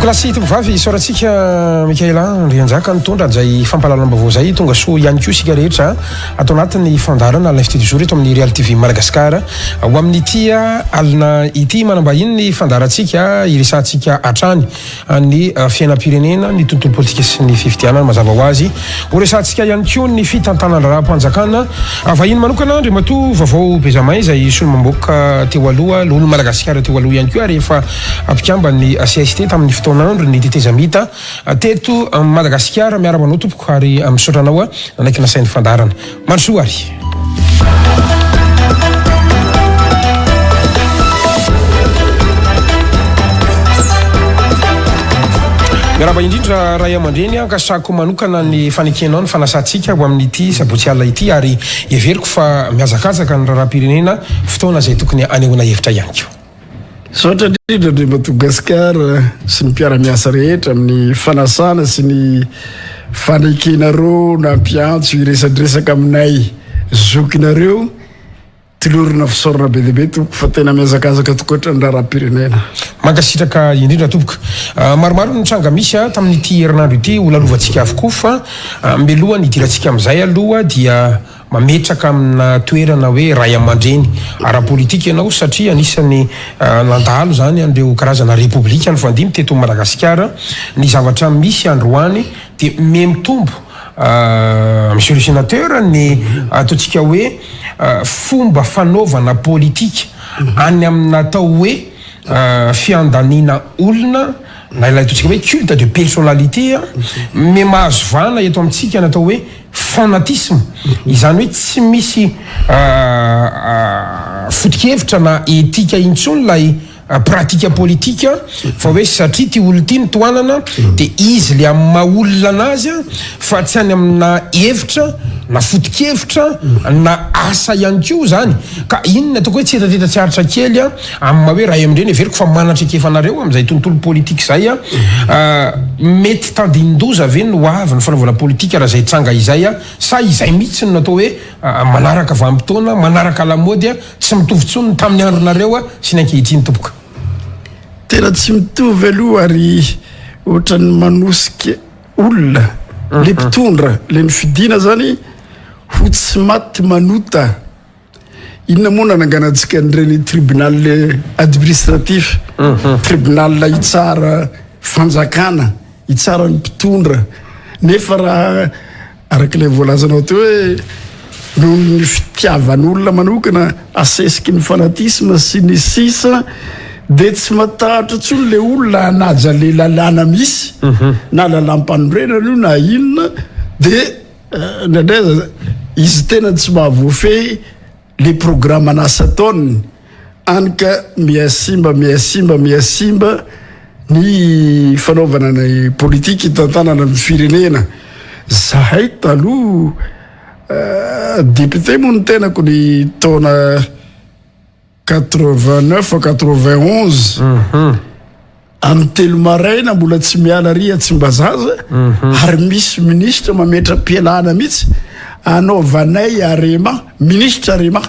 Tompokolahy sy tompovavy, isaorantsika Mikaela Andrianjaka nitondra an'izay fampahalalam-baovao izay. Tonga soa ihany koa isika rehetra ato anatin'ny fandaharana L'invité du jour eto amin'ny Real TV Madagascar. Ho amin'ity alina ity, manambahiny ny fandaharantsika hiresahantsika hatrany ny fiainam-pirenena, ny tontolo politika sy ny fifidianana mazava ho azy. Ho resahantsika ihany koa ny fitantanan-draharaham-panjakana. Vahiny manokana Andriamatoa Vaovao Benjamin izay solombavambahoaka teo aloha, loholon'i Madagasikara teo aloha ihany koa ary efa mpikamban'ny cst tamin'ny fotoan'andro ny tetezamita teto Madagasikara. Miarahaba anao tompoko ary misaotra anao nanaiky nasain'ny fandaharana. Mandrosoa ary. Miarahaba indrindra ray aman-dreny, ankasitrahako manokana ny fanekenao ny fanasantsika ho amin'ity sabotsy alina ity ary heveriko fa mihazakazaka ny raharaham-pirenena, fotoana izay tokony hanehoana hevitra ihany koa. Misaotra indrindra Andriamatoa Gascar sy ny mpiara-miasa rehetra amin'ny fanasana sy ny fanekenareo nampiantso hiresadresaka aminay zokinareo. Tolorana fisaorana be dia be tompoko fa tena mihazakazaka tokoatra ny raharaham-pirenena. Mankasitraka indrindra tompoko. Maromaro ny tranga misy tamin'ity herinandro ity ho lalovantsika avokoa fa mialohan'ny hidirantsika amin'izay aloha dia Mametraka amina toerana hoe ray aman-dreny ara-politika ianao satria anisan'ny nandalo izany an'ireo karazana repoblika nifandimby teto Madagasikara. Ny zavatra misy androany dia miha-mitombo Monsieur le Sénateur ny ataontsika hoe fomba fanaovana politika any amina atao hoe fiandaniana olona na ilay ataontsika hoe culte de personnalité miha-mahazo vahana eto amintsika ny atao hoe fanatisme, izany hoe tsy misy foto-kevitra na etika intsony ilay pratique politique fa hoe satria ity olona ity no tohanana dia izy le amin'ny maha olona anazy fa tsy any amina hevitra na foto-kevitra na asa ihany koa izany ka iny no ataoko hoe tsitatsita tsy aritra kely Amin'ny maha hoe ray aman-dreny, heveriko fa manan-traikefa anareo amin'izay tontolo politika izay. Mety tandindoza ve ny ho avy ny fanaovana politika raha izay tranga izay sa izay mihitsy no natao hoe manaraka vanim-potoana, manaraka lamaody, tsy mitovy intsony ny tamin'ny andronareo sy ny ankehitriny tompoko? Tena tsy mitovy aloha ary ohatran'ny manosika olona le mpitondra le nofidina zany ho tsy maty manota. Inona moa nananganantsika an'ireny tribunal administratif, tribunal hitsara fanjakana, hitsara ny mpitondra, nefa raha araka ilay voalazanao teo hoe noho ny fitiavan'olona manokana asesiky ny fanatisme sy ny sisa dia tsy matahotra intsony le olona hanaja le lalàna misy na lalàm-panorenana io na inona dia Indraindray aza izy tena tsy mahavoafehy le programme-n'asa ataony, any ka mihasimba mihasimba mihasimba ny fanaovana ny politique hitantanana ny firenena. Zahay taloha député moa ny tenako ny taona 89 à 91 Amin'ny telo maraina mbola tsy miala ary a Tsimbazaza ary misy minisitra mametra-pialana mihitsy anaovanay Arema, minisitra Arema.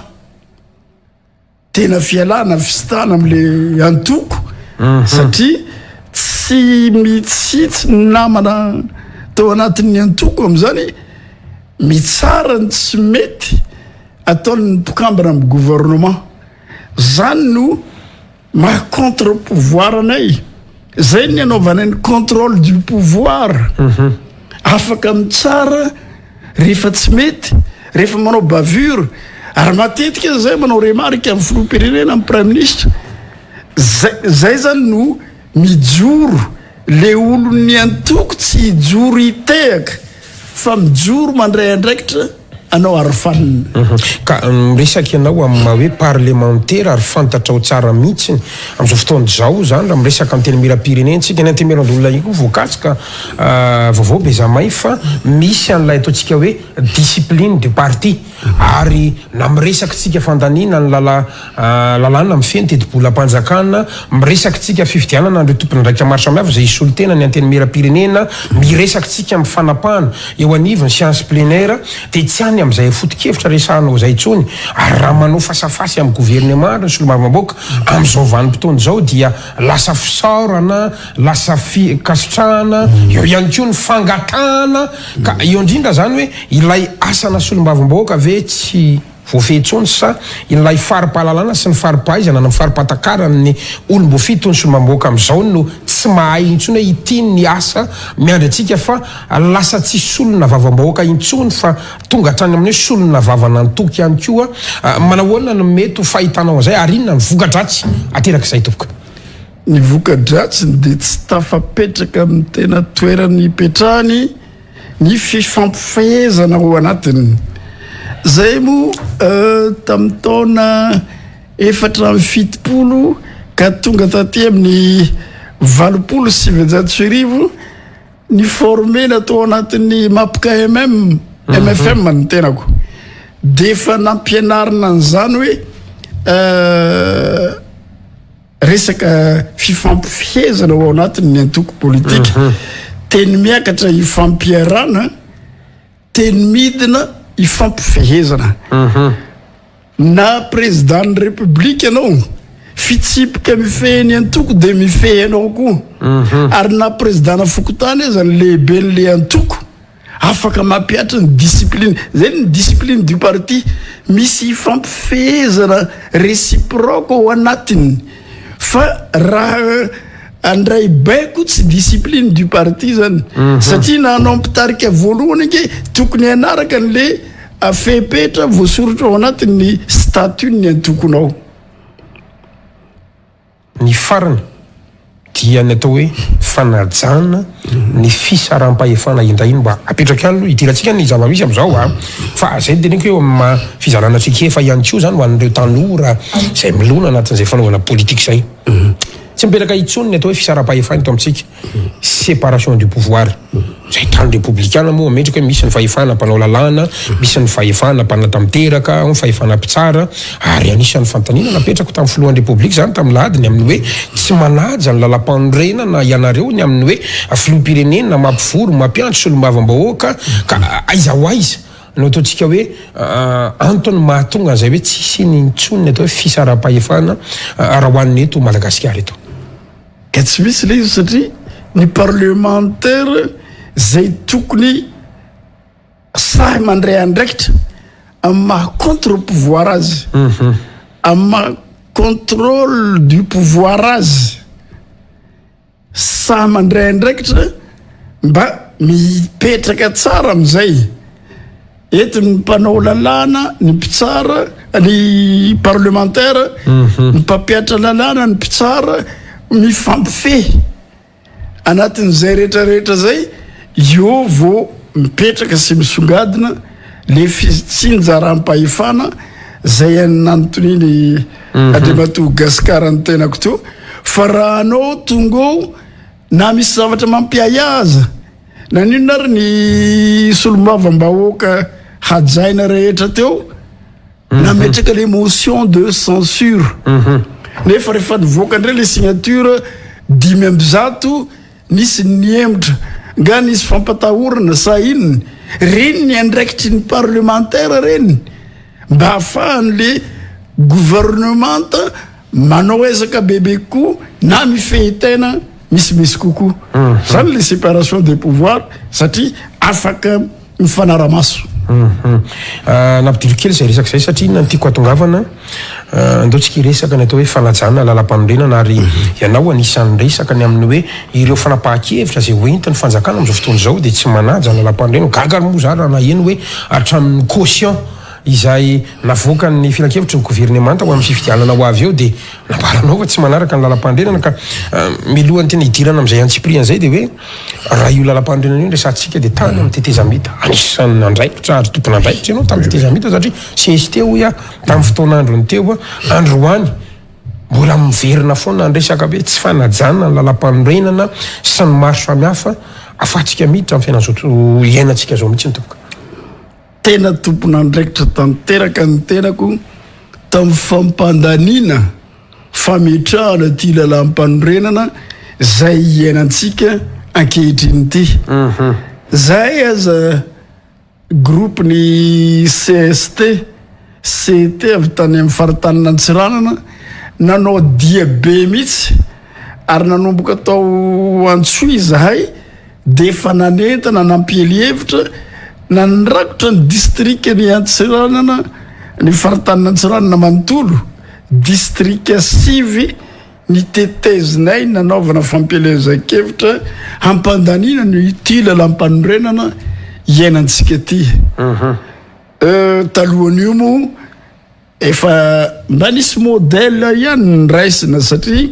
Tena fialana fisitahana amin'le antoko satria tsy mitsitsy ny namana tao anatin'ny antoko amin'izany mitsara ny tsy mety ataon'ny mpikambana amin'ny gouvernement. Zany no Maha contre pouvoir anay. Zay ny anaovanay ny contrôle du pouvoir. Afaka mitsara rehefa tsy mety, rehefa manao bavure. Ary matetika aza zay manao remarque amin'ny filoham-pirenena, amin'ny praiminisitra. Zay, zay zany no mijoro, le olon'ny antoko tsy hijoro hitehaka fa mijoro mandray andraikitra. anao arofanina. Ka miresaka ianao amin'ny maha hoe parlemantera ary fantatrao tsara mihitsy amin'izao fotoana izao izany raha miresaka antenimierampirenena isika, ny antenimierandoholona ihany koa voakasika vaovao Bezamay fa misy an'ilay ataontsika hoe discipline de parti ary na miresaka isika fandaniana ny lala lalàna mifehy ny tetibolam-panjakana, miresaka isika fifidianana an'ireo tompon'andraikitra maro samihafa izay hisolo tena ny antenimierampirenena, miresaka isika amin'ny fanapahana eo anivon'ny séance plénière dia tsy any. ny amin'izay foto-kevitra resahanao izay intsony, ary raha manao fasafasy amin'ny governemanta ny solombavambahoaka amin'izao vanim-potoana izao dia lasa fisaorana, lasa fikasitrahana, eo ihany koa ny fangatahana, ka eo indrindra izany hoe ilay asana solombavambahoaka ve tsy voafehy intsony sa ilay fari-pahalalana sy ny fari-pahaizana na ny fari-pahatakaran'ny olom-boafidy toy ny solombavambahoaka amin'izao no tsy mahay intsony hoe ity ny asa miandry antsika fa lasa tsy solona vavam-bahoaka intsony fa tonga hatrany amin'ny hoe solona vavan'antoko ihany koa. Manahoana no mety ho fahitanao an'izay ary inona ny voka-dratsy aterak'izay tompoko? Ny voka-dratsiny dia tsy tafapetraka amin'ny tena toerany ipetrahany ny fifampifehezana ao anatiny. Izay moa tamin'ny taona 74 ka tonga taty amin'ny 1980, ni-former-na tao anatin'ny MAPKMM, MFM ny tenako, dia efa nampianarina an'izany hoe resaka fifampifehezana ao anatin'ny antoko politika. Teny miakatra ifampiarana, teny midina ifampifehezana. Na président ny république ianao, fitsipika mifehy ny antoko dia mifehy anao koa. Ary na président-na fokontany aza ny lehiben'le antoko, afaka mampihatra ny discipline. Zay ny discipline du parti. Misy ifampifehezana réciproque ao anatiny. Fa raha handray baiko tsy discipline du parti zany. Satria na anao mpitarika voalohany ange tokony hanaraka an'le fepetra voasoratra ao anatin'ny statut ny antokonao. Ny farany dia ny atao hoe fanajana ny fisaram-pahefana indray iny mba apetraka ihany aloha hidirantsika ny zava-misy amin'izao a! Fa zay no teneniko hoe eo amin'ny maha fizarana traikefa ihany koa zany ho an'ireo tanora izay milona anatin'izay fanaovana politika izay. Tsy mipetraka intsony ny atao hoe fisaram-pahefana eto amintsika, séparation du pouvoir. Izay tany repoblikana moa mendrika hoe misy ny fahefana mpanao lalàna, misy ny fahefana mpanatanteraka, ao ny fahefana mpitsara, ary anisan'ny fanontaniana napetrako tamin'ny filohan'ny repoblika izany tamin'ny lahady ny amin'ny hoe tsy manaja ny lalampanorenana ianareo ny amin'ny hoe filoham-pirenena mampivory, mampiantso solombavambahoaka ka aiza ho aiza no ataontsika hoe antony mahatonga an'izay hoe tsy hisiany intsony ny atao hoe fisaram-pahefana raha ho an'ny eto Madagasikara eto. Ka tsy misy ilay izy satria ny parlementaire izay tokony sahy mandray andraikitra amin'ny maha contre pouvoir azy, amin'ny maha contrôle du pouvoir azy, sahy mandray andraikitra mba mipetraka tsara amin'izay. Eto ny mpanao lalàna, ny mpitsara, ny parlementaire, ny mpampihatra lalàna, ny mpitsara mifampifehy. Anatin'izay rehetra rehetra izay, eo vao mipetraka sy misongadina le fitsinjaram-pahefana izay nanontonian'i Andriamatoa Gascar ny tenako teo, fa raha anao tonga ao na misy zavatra mampiahiahy aza, Naninona ary ny solombavambahoaka hajaina rehetra teo nametraka le motion de censure nefa rehefa nivoaka indray le signature 105 nisy nihemotra nga nisy fampatahorana sa inona reny ny andraikitry ny parlementaire reny mba ahafahan'le gouvernemanta Manao ezaka bebe kokoa na mifehy tena misimisy kokoa. Zany le séparation des pouvoirs satria afaka mifanara-maso. Nampidiro kely izay resaka izay satria inona no tiako hatongavana, andao tsika hiresaka ny atao hoe fanajana lalam-panorenana ary ianao anisan'ny niresaka ny amin'ny hoe ireo fanapahan-kevitra izay hoentin'ny fanjakana amin'izao fotoana izao dia tsy manaja ny lalam-panorenana, gaga ary moa za raha naheno hoe hatramin'ny caution izay navoakan'ny filankevitry ny governemanta ho amin'ny fifidianana ho avy eo dia nambaranao fa tsy manaraka ny lalampanorenana ka milohan'ny tena hidirana amin'izay antsipiriany izay dia hoe raha io lalampanorenana io no resahantsika dia tany amin'ny tetezamita anisan'ny andraikitra ary tompon'andraikitra ianao tamin'ny tetezamita satria CST hoy aho tamin'ny fotoan'androny teo androany mbola miverina foana ny resaka hoe tsy fanajana ny lalampanorenana sy ny maro samihafa afahantsika miditra amin'ny fiainana izao iainantsika izao mihitsy ny tompoko. Tena tompon'andraikitra tanteraka ny tenako tamin'ny fampandaniana fametrahana ity lalàmpanorenana izay iainantsika ankehitriny ity. Izahay aza. Groupe ny cst, CET avy tany amin'ny faritanin'Antsiranana nanao dia be mihitsy ary nanomboka tao Antsohihy izahay dia efa nanentana nampiely hevitra nandrakotra ny distrikan'i Antsiranana ny faritanin'Antsiranana manontolo, distrika sivy Ny tetezinay nanaovana fampielezan-kevitra hampandaniana ny ity lalampanorenana iainantsika ity. Talohan'io moa efa mba nisy modèle ihany noraisina satria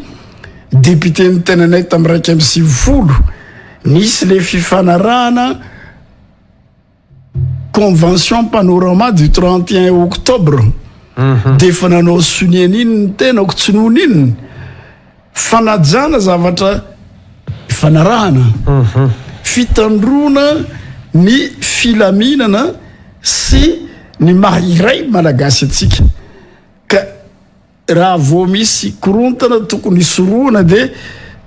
député ny tenanay tamin'ny 91 nisy le fifanarahana Convention panorama du 31 octobre dia efa nanao sonia an'iny ny tenako tsy noho n'inona fanajana zavatra ifanarahana fitandroana ny filaminana sy ny maha iray malagasy antsika ka Raha vao misy korontana tokony hisorohana dia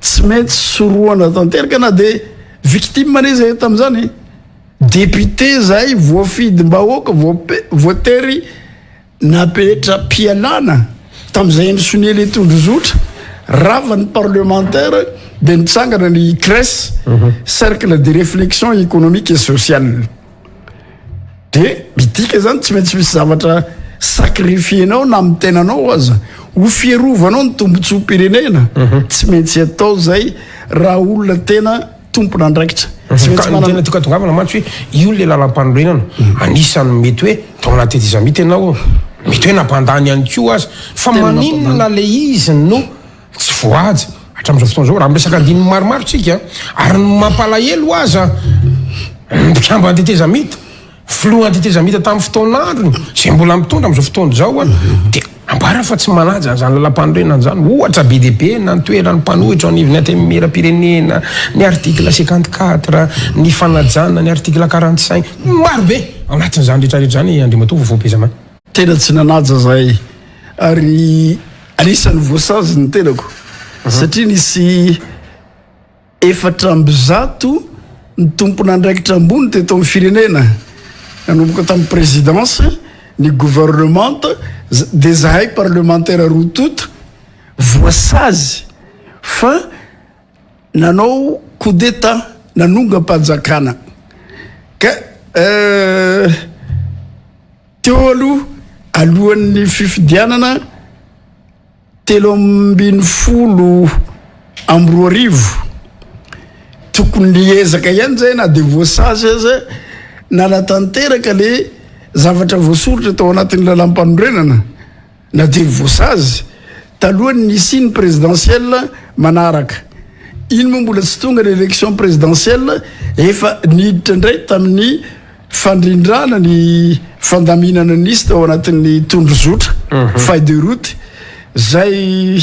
tsy maintsy sorohana tanteraka na dia victime anie zahay tamin'izany e. Député zahay voafidim-bahoaka voatery napetra-pialana tamin'izay nisonia le tondrozotra, rava ny parlementaire dia nitsangana ny CRES, Cercle de réflexion économique et sociale. De midika zany tsy maintsy misy zavatra sacrifier-nao na amin'ny tenanao aza ho fiarovanao ny tombotsoam-pirenena. Tsy maintsy atao zay raha olona tena tompon'andraikitra. Tsy maintsy Ka ny manana. tena tiako hatongavana mantsy hoe io le lalam-panorenana anisan'ny mety hoe tao anaty tetezamita ianao, mety hoe nampandany ihany koa aza fa Tena maninona nampandany. le izy no Tsy voahaja hatramin'izao fotoana izao raha miresaka andininy maromaro tsika ary ny mampalahelo aza ny mpikamban'ny tetezamita, filohan'ny tetezamita tamin'ny fotoan'androny izay mbola mitondra amin'izao fotoana izao dia ambara fa tsy manaja an'izany lalàmpanorenana izany. Ohatra be dia be na ny toeran'ny mpanohitra eo anivon'ny antenimierampirenena, ny article 54, ny fanajana ny article 45, maro be ao anatin'izany rehetra rehetra izany Andriamatoa Vaovao Benjamin. Tena tsy nanaja zahay ary anisan'ny voasazy ny tenako satria nisy 104 ny tompon'andraikitra ambony teto amin'ny firenena nanomboka tamin'ny présidence, ny gouvernement dia zahay parlemantera roa tonta voasazy fa nanao coup d'état nanongam-panjakana ka Teo aloha, alohan'ny fifidianana 2013, tokony niezaka ihany zay na dia voasazy aza nanatanteraka le zavatra voasoritra tao anatin'ny lalàmpanorenana na dia voasazy talohan'ny nisian'ny présidentielle manaraka. Iny moa mbola tsy tonga ny élection présidentielle, efa niditra indray tamin'ny fandrindrana ny fandaminana nisy tao anatin'ny tondrozotra, feuille de route, zay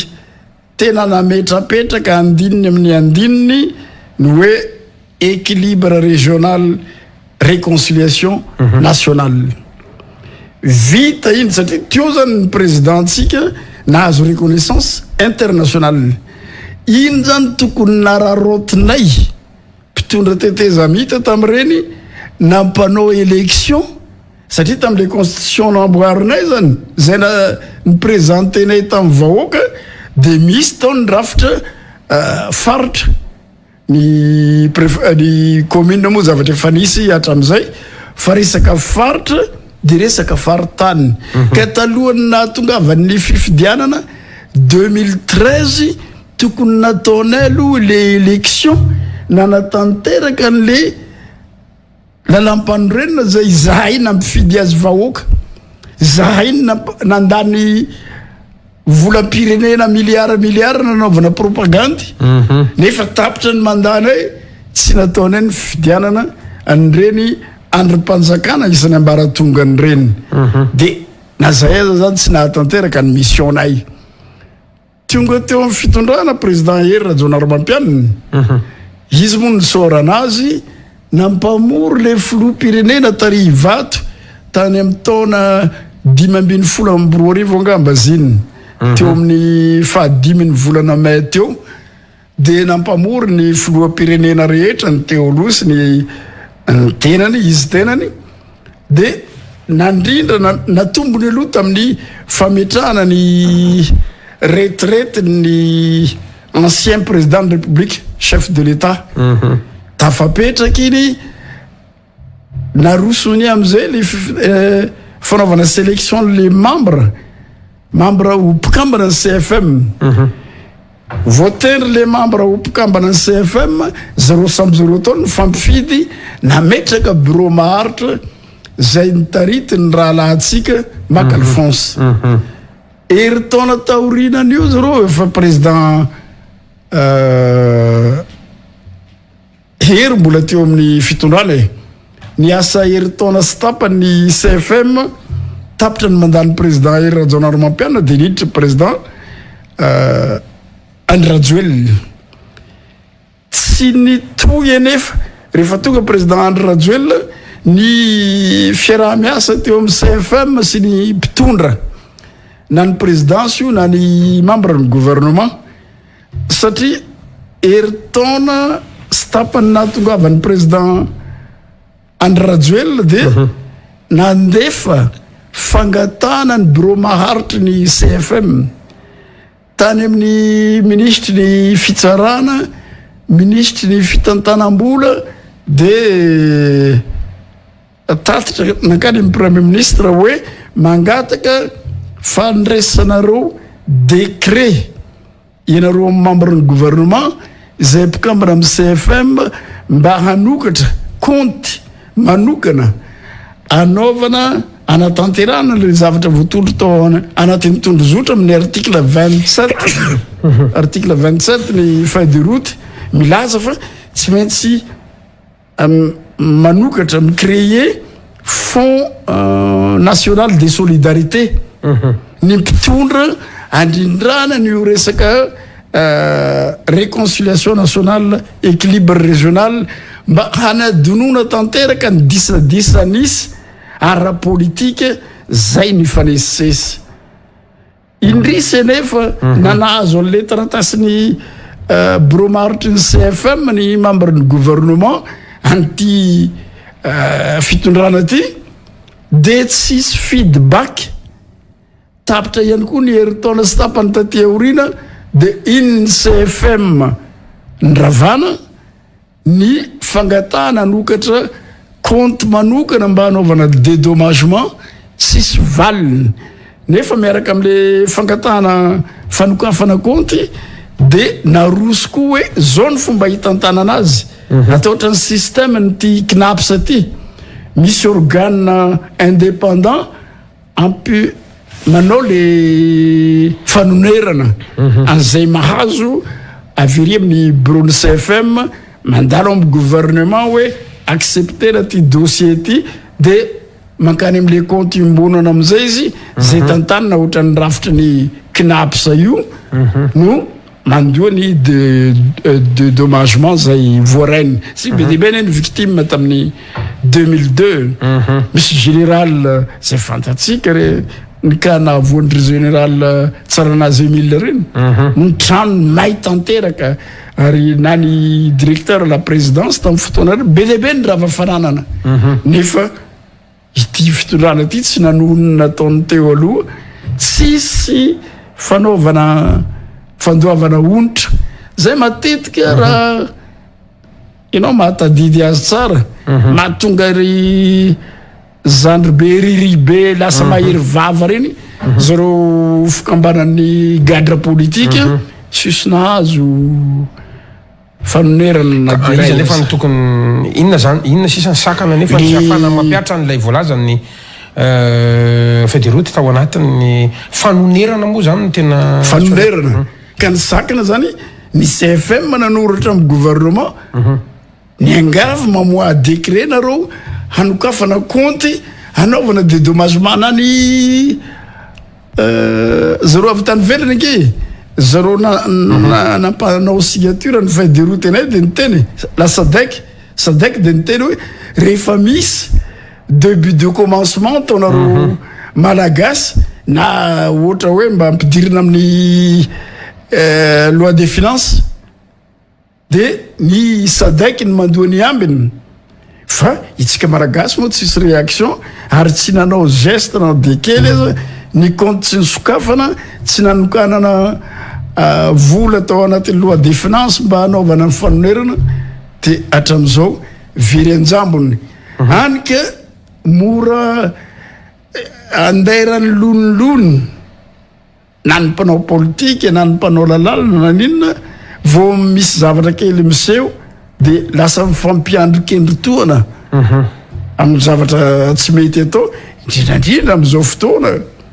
tena nametrapetraka andininy amin'ny andininy ny hoe équilibre régional réconciliation nationale. Vita iny satria teo zany ny président-tsika nahazo reconnaissance internationale. Iny zany tokony nararaotinay mpitondra tetezamita tamin'ireny nampanao élection satria tamin'ilay constitution namboarinay zany zay na ni-presentenay tamin'ny vahoaka dia misy tao ny rafitra faritra. Ny pref ny commune moa zavatra efa nisy hatramin'izay fa resaka faritra dia resaka faritany ka talohan'ny nahatongavan'ny fifidianana 2013 tokony nataonay aloha le élection nanatanteraka an'le Lalampanorenana izay izahay nampifidy azy vahoaka, izahay nandany volam-pirenena miliara miliara nanaovana propagandy nefa tapitra ny mandat-nay tsy nataonay ny fifidianana an'ireny andrim-panjakana isan'ny ambaratongany ireny dia na zay aza zany tsy nahatanteraka ny mission-nay. Tonga teo amin'ny fitondrana président Hery Rajaonarimampianina, izy moa nisaorana azy nampamory le filoham-pirenena tary Ivato tany amin'ny taona 2015 angamba ziny, teo amin'ny fahadimin'ny volana mai teo, dia nampamory ny filoham-pirenena rehetra ny teo aloha sy ny tenany, izy tenany. De nandrindra na natombony aloha tamin'ny fametrahana ny retraite ny ancien président de république, chef de l'État. Tafapetraka iny, narosony am'izay le fanaovana sélection les membre ho mpikambana ny CFM. Voatendry le membre ho mpikambana ny CFM zareo samby zareo tao ny fampifidy, nametraka bureau maharitra zay nitarity ny rahalahintsika Maka Alphonse. Herintaona taorinan'io zareo efa président Hery mbola teo amin'ny fitondrana e. Ny asa herintaona sy tapany ny CFM, tapitra ny mandat-n'ny président Hery Rajaonarimampianina dia niditra président Andry Rajoelina. Tsy nitohy anefa rehefa tonga président Andry Rajoelina ny fiaraha-miasa teo amin'ny CFM sy ny mpitondra, na ny présidence io na ny membre ny gouvernement, satria herintaona sy tapany nahatongavan'ny président Andry Rajoelina dia nandefa fangatahana ny bureau maharitry ny CFM tany amin'ny minisitry ny fitsarana, minisitry ny fitantanam-bola, de tatitra nankany amin'ny premier ministre hoe mangataka fandraisanareo décret ianareo amin'ny membre ny gouvernement izay mpikambana amin'ny CFM mba hanokatra compte manokana anaovana anatanterahana le zavatra voatondro tao anatin'ny tondrozotra amin'ny article 27, article 27 ny feuille de route milaza fa tsy maintsy manokatra, micréer fonds national de solidarité ny mpitondra andrindrana ny resaka réconciliation nationale, équilibre régional, mba hanadonona tanteraka ny disadisa nisy ara-politika zay ny fanesisesy. Indrisy anefa, na nahazo an'le taratasiny bureau maharitry ny CFM ny membre ny gouvernement an'ity fitondrana ty, de tsisy feedback. Tapitra ihany koa ny herintaona sy tapany taty aoriana, de iny ny CFM nyravana ny fangatahana hanokatra compte manokana mba hanaovana dédommagement, tsisy valiny. Nefa miaraka am'le fangatahana fanokafana compte de naroso koa hoe zao ny fomba hitantanana azy, atao ohatra ny système ny ty CNaPS ty, misy organe indépendant ampy manao le fanonerana an'izay mahazo avery amin'ny bureau ny CFM, mandalo amin'ny gouvernement hoe acceptena ty dossier ty, de mankany am'le compte iombonana am'izay izy zay tantanina ohatran'ny rafitry ny CNaPS io no mandoa ny de dédommagement zay voarainy sy be dehibe ny victime tamin'ny 2002. Misy général zay fantatsika re, ny ka nahavoandry général Tsaranazy Emile reny, ny trano may tanteraka, ary na ny directeur la présidence tamin'ny fotoana reny, be dehibe ny rava fananana. Nefa ity fitondrana ty tsy nanohony nataony teo aloha, tsisy fanaovana fandoavana onitra zay matetika. Raha ianao mahatadidy azy tsara, mahatonga ry zandry be riribe lasa mahery vava reny zareo fikambanany gadra politika, tsisy nahazo fanonerana na izy. Nefa ny tokony inona zany, inona sisa ny sakana nefa tsy ahafahana mampiatra n'ilay voalazany feuille de route tao anatin'ny fanonerana moa zany no tena? Fanonerana ka ny sakana zany, ny CFM nanoratra amy gouvernement ny angavy mamoa décret nareo hanokafana compte hanaovana dédommagement na ny zareo avy tany velany anke zareo na nampanao signature ny feuille de route anay, de niteny la SADC, SADC de niteny hoe rehefa misy début de commencement ataonareo malagasy na ohatra hoe mba ampidirina amin'ny loi des finances, de ny SADC ny mandoa ny ambiny. Fa itsika Malagasy moa tsisy réaction ary tsy nanao geste na dia kely aza, ny compte tsy nisokafana, tsy nanokanana vola tao anatin'ny loi des finances mba hanaovana ny fanonerana dia hatramin'izao very an-jambony. Hany ka mora andairan'ny lonilony. Na ny mpanao politika na ny mpanao lalàna na n'inona, vao misy zavatra kely miseho dia lasa mifampiandrikendry tohana amin'ny zavatra tsy mety atao, indrindra indrindra amin'izao fotoana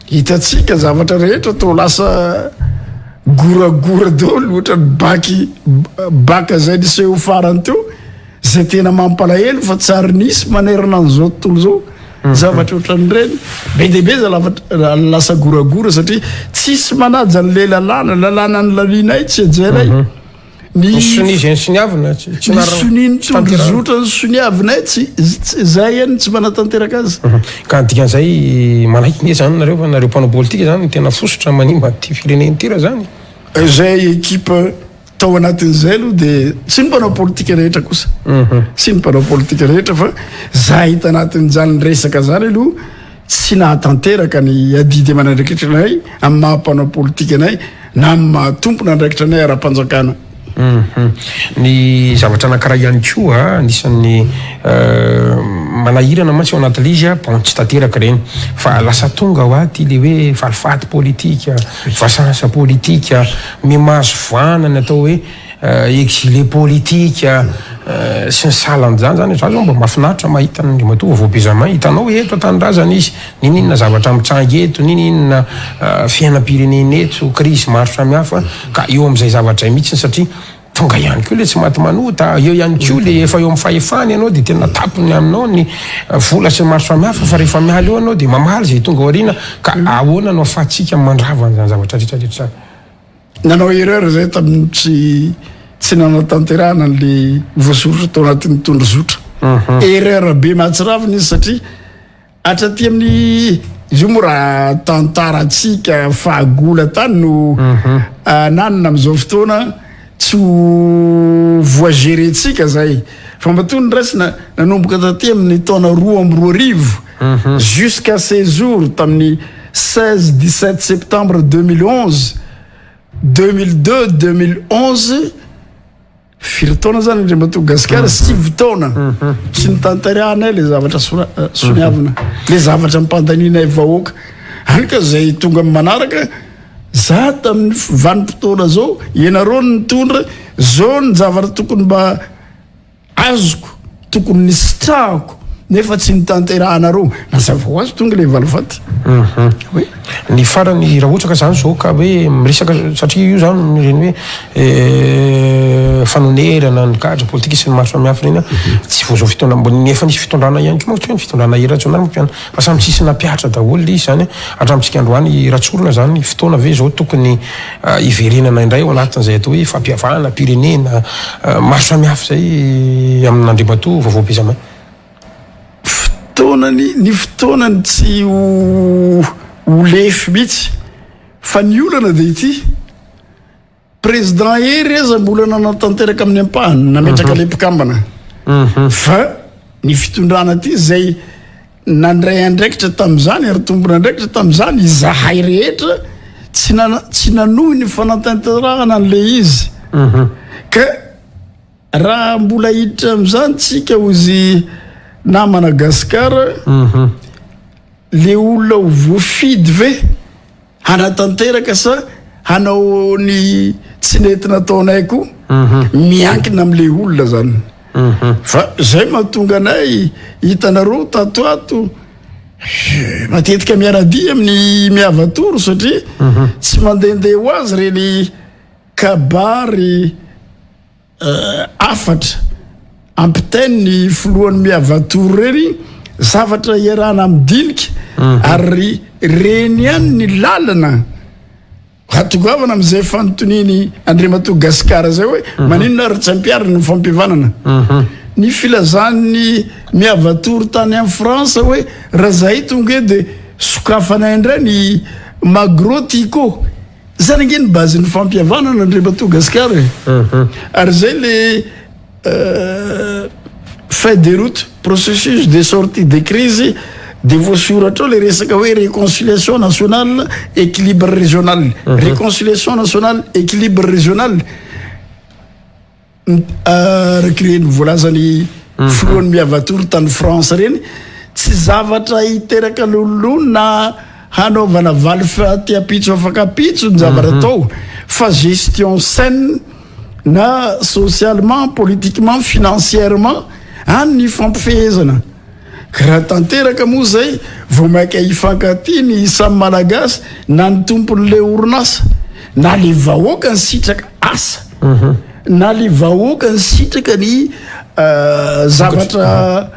hitantsika zavatra rehetra toa lasa goragora daholo, ohatran'ny baky baka izay niseho farany teo. Izay tena mampalahelo fa tsy ary nisy manerana an'izao tontolo izao zavatra ohatran'ireny. Be dia be zavatra lasa goragora satria tsisy manaja an'ilay lalàna, lalàna nolanianay tsy hajainay. Ny sonia izay nosoniavina tsy tsy Ny sonia ny tondrozotra nosoniavinay tsy izay ihany tsy manatanteraka azy. Ka ny dikan'izay manaiky nge zany nareo fa nareo mpanao politika zany no tena fositra manimba an'ity firenena ity raha zany. Izay ekipa Tao anatin'izay aloha dia tsy ny mpanao politika rehetra kosa, tsy ny mpanao politika rehetra fa zahay tanatin'izany resaka zany aloha tsy nahatanteraka ny adidy aman'andraikitra anay amin'ny maha mpanao politika anay na amin'ny maha tompon'andraikitra anay ara-panjakana. Ny zavatra anankiray ihany koa anisan'ny manahirana mantsy ao anatin'ilay izy, bon tsy tanteraka ireny fa lasa tonga hoa ity le hoe valifaty politika, vasansa politika, Miha-mahazo vahana ny atao hoe exilé politique sy ny sahala an'izany zany. Za zao mba mahafinaritra mahita an'Andriamatoa Vaovao Benjamin, hitanao eto an-tanindrazana izy, n'inon'inona zavatra mitranga eto, n'inon'inona fiainam-pirenena eto, crise maro samihafa, ka eo amin'izay zavatra izay mihitsy satria Tonga ihany koa le tsy maty manota, eo ihany koa le efa eo amin'ny fahefana ianao dia tena tapony aminao ny vola sy ny maro samihafa fa rehefa miala eo ianao dia mamaly izay tonga aoriana ka ahoana no afahantsika mandrava an'izany zavatra rehetra rehetra izany? Nanao erreur zay tamin'ny tsy tsy nanatanterahana an'le voasoratra tao anatin'ny tondrozotra. Erreur be mahatsiravina izy satria Hatraty amin'ny izy io moa raha tantarantsika fahagola tany no ananana amin'izao fotoana tsy ho voagerentsika zay fa matoa ny raisina nanomboka taty amin'ny taona 2002 jusqu'à ces jours tamin'ny 16 17 septembre 2011 2002 2011 Firy taona zany Andriamatoa Gasikara? Sivy taona. Tsy notanterahanay le zavatra soniavina, le zavatra ampandanianay vahoaka. Hany ka zay tonga amin'ny manaraka, za tamin'ny vanim-potoana zao, ianareo no nitondra, zao ny zavatra tokony mba azoko, tokony nisitrahako nefa tsy notanterahanareo. Mazava ho azy tonga le valifaty. Oui. Ny farany raha ohatra ka zany zao ka hoe miresaka satria io zany ireny hoe fanonerana ny gadra politika sy ny maro samihafa ireny tsy vao zao fitondrana mbo ny efa nisy fitondrana ihany koa manko tsy hoe ny fitondrana Hery Rajaonarimampianina fa samy tsisy nampihatra daholo le izy zany hatramintsika androany raha tsorina zany fotoana ve zao tokony hiverenana indray ao anatin'izay atao hoe fampihavanam-pirenena maro samihafa izay amin'Andriamatoa Vaovao Benjamin. Fotoanany, ny fotoanany tsy ho ho lefy mihitsy fa ny olana dia ity, Président Hery aza mbola nanatanteraka amin'ny ampahany, nametraka ilay mpikambana fa ny fitondrana ity izay nandray andraikitra tamin'izany ary tompon'andraikitra tamin'izany izahay rehetra tsy nana- tsy nanohy ny fanatanterahana an'ilay izy ka Raha mbola hiditra amin'izany tsika ozy namana Gasikara, le olona ho voafidy ve hanatanteraka sa hanao ny tsy nety nataonay koa? Miankina amle olona zany. Fa zay mahatonga anay hitanareo tato ato matetika miaradia amin'ny Miavatoro satria tsy mandehandeha ho azy reny kabary Hafatra ampitainy ny filohan'ny Miavatour ireny, zavatra iarahana midinika ary reny ihany ny lalana hatongavana amin'izay fanontonian'i Andriamatoa Gasikara izay hoe maninona ary tsy ampiharina ny fampihavanana. Ny filazan'ny Miavatour tany amin'ny France hoe raha zahay tonga eo dia sokafanay indray ny Magro Tiko. Zany ange ny base ny fampihavanana Andriamatoa Gasikara e. Ary zay le feuille de route. Processus de sortie de crise de voasoratra ao le resaka hoe réconciliation nationale, équilibre régional, réconciliation nationale, équilibre régional. Araka ireny voalazan'ny filohan'ny Miavatory tany France ireny, tsy zavatra hiteraka lolololo na hanaovana valifaty ampitso afaka ampitso ny zavatra atao fa gestion saine na socialement, politiquement, financièrement any ny fampifehezana. Ka raha tanteraka moa izay vao mainka hifankatia ny samy Malagasy na ny tompon'ilay orinasa na le vahoaka nisitraka asa na le vahoaka nisitraka ny zavatra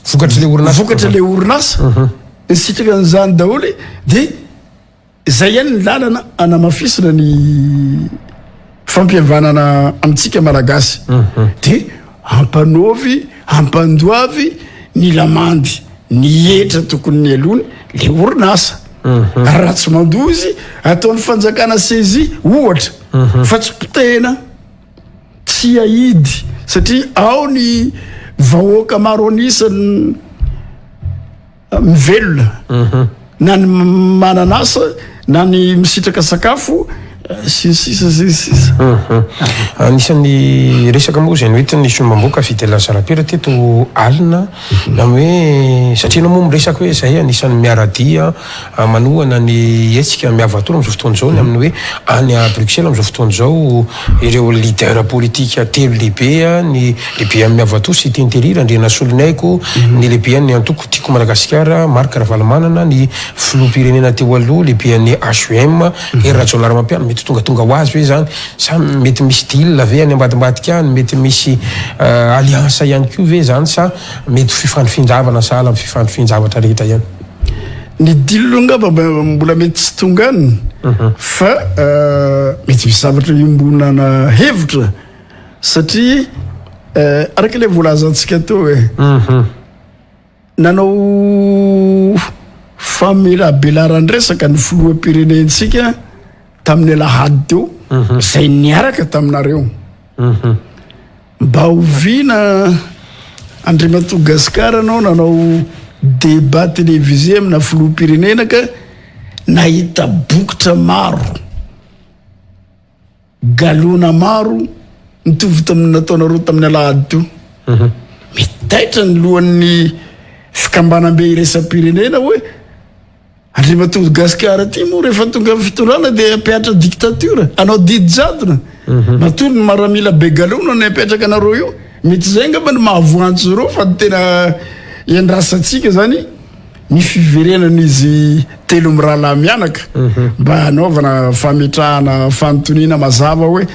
vokatry le orinasa, vokatry le orinasa nisitraka an'izany daholo dia Izay ihany ny lalana hanamafisana ny fampihavanana amintsika Malagasy. Dia ampanaovy, ampandoavy ny lamandy, ny hetra tokony nialoany le orinasa. Ary raha tsy mandoa izy, ataon'ny fanjakana saisie ohatra, fa tsy potehina, tsy ahidy, satria ao ny vahoaka maro an'isa mivelona na ny manana asa na ny misitraka sakafo sy ny sisa sy ny sisa. Anisan'ny resaka moa izay noentin'ny solombavambahoaka Fidèle Razarapera teto alina na hoe satria ianao moa miresaka hoe izay anisan'ny miara-dia manohana ny hetsika Miavatoro amin'izao fotoana izao ny amin'ny hoe any Bruxelles amin'izao fotoana izao ireo leader politika telo lehibe, ny lehiben'ny Miavatoa Siteny Terry Randrianasoloniaiko, ny lehiben'ny antoko Tiako Madagasikara Marc Ravalomanana, ny filoham-pirenena teo aloha lehiben'ny HEM Hery Rajaonarimampianina. Mety tongatonga ho azy ve izany sa mety misy deal ve any ambadimbadika any, mety misy alliance ihany koa ve izany sa mety ho fifandrifian-javana sahala amin'ny fifandrifian-javatra rehetra ihany? Ny deal angamba mbola mety tsy tonga any fa mety misy zavatra iombonana hevitra satria araka ilay voalazantsika teo e, nanao famelabelaran-dresaka ny filoham-pirenentsika tamin'ny alahady teo izay niaraka taminareo. Mba oviana Andriamatoa Gascar anao nanao débat télévisé amina filoham-pirenena ka nahita bokotra maro, galona maro mitovy tamin'ny nataonareo tamin'ny alahady teo. Mitaitra ny lohan'ny fikambanam-be iraisam-pirenena hoe Andriamatoa Gasikara ty moa rehefa tonga amin'ny fitondrana dia hampiatra dictature, hanao didy jadona. Matoa ny maramila be galona no hapetraka anareo io, mety izay angamba no mahavoantso ireo fa ny tena iandrasantsika zany ny fiverenan'izy telo mirahalahy mianaka mba hanaovana fametrahana fanontoniana mazava hoe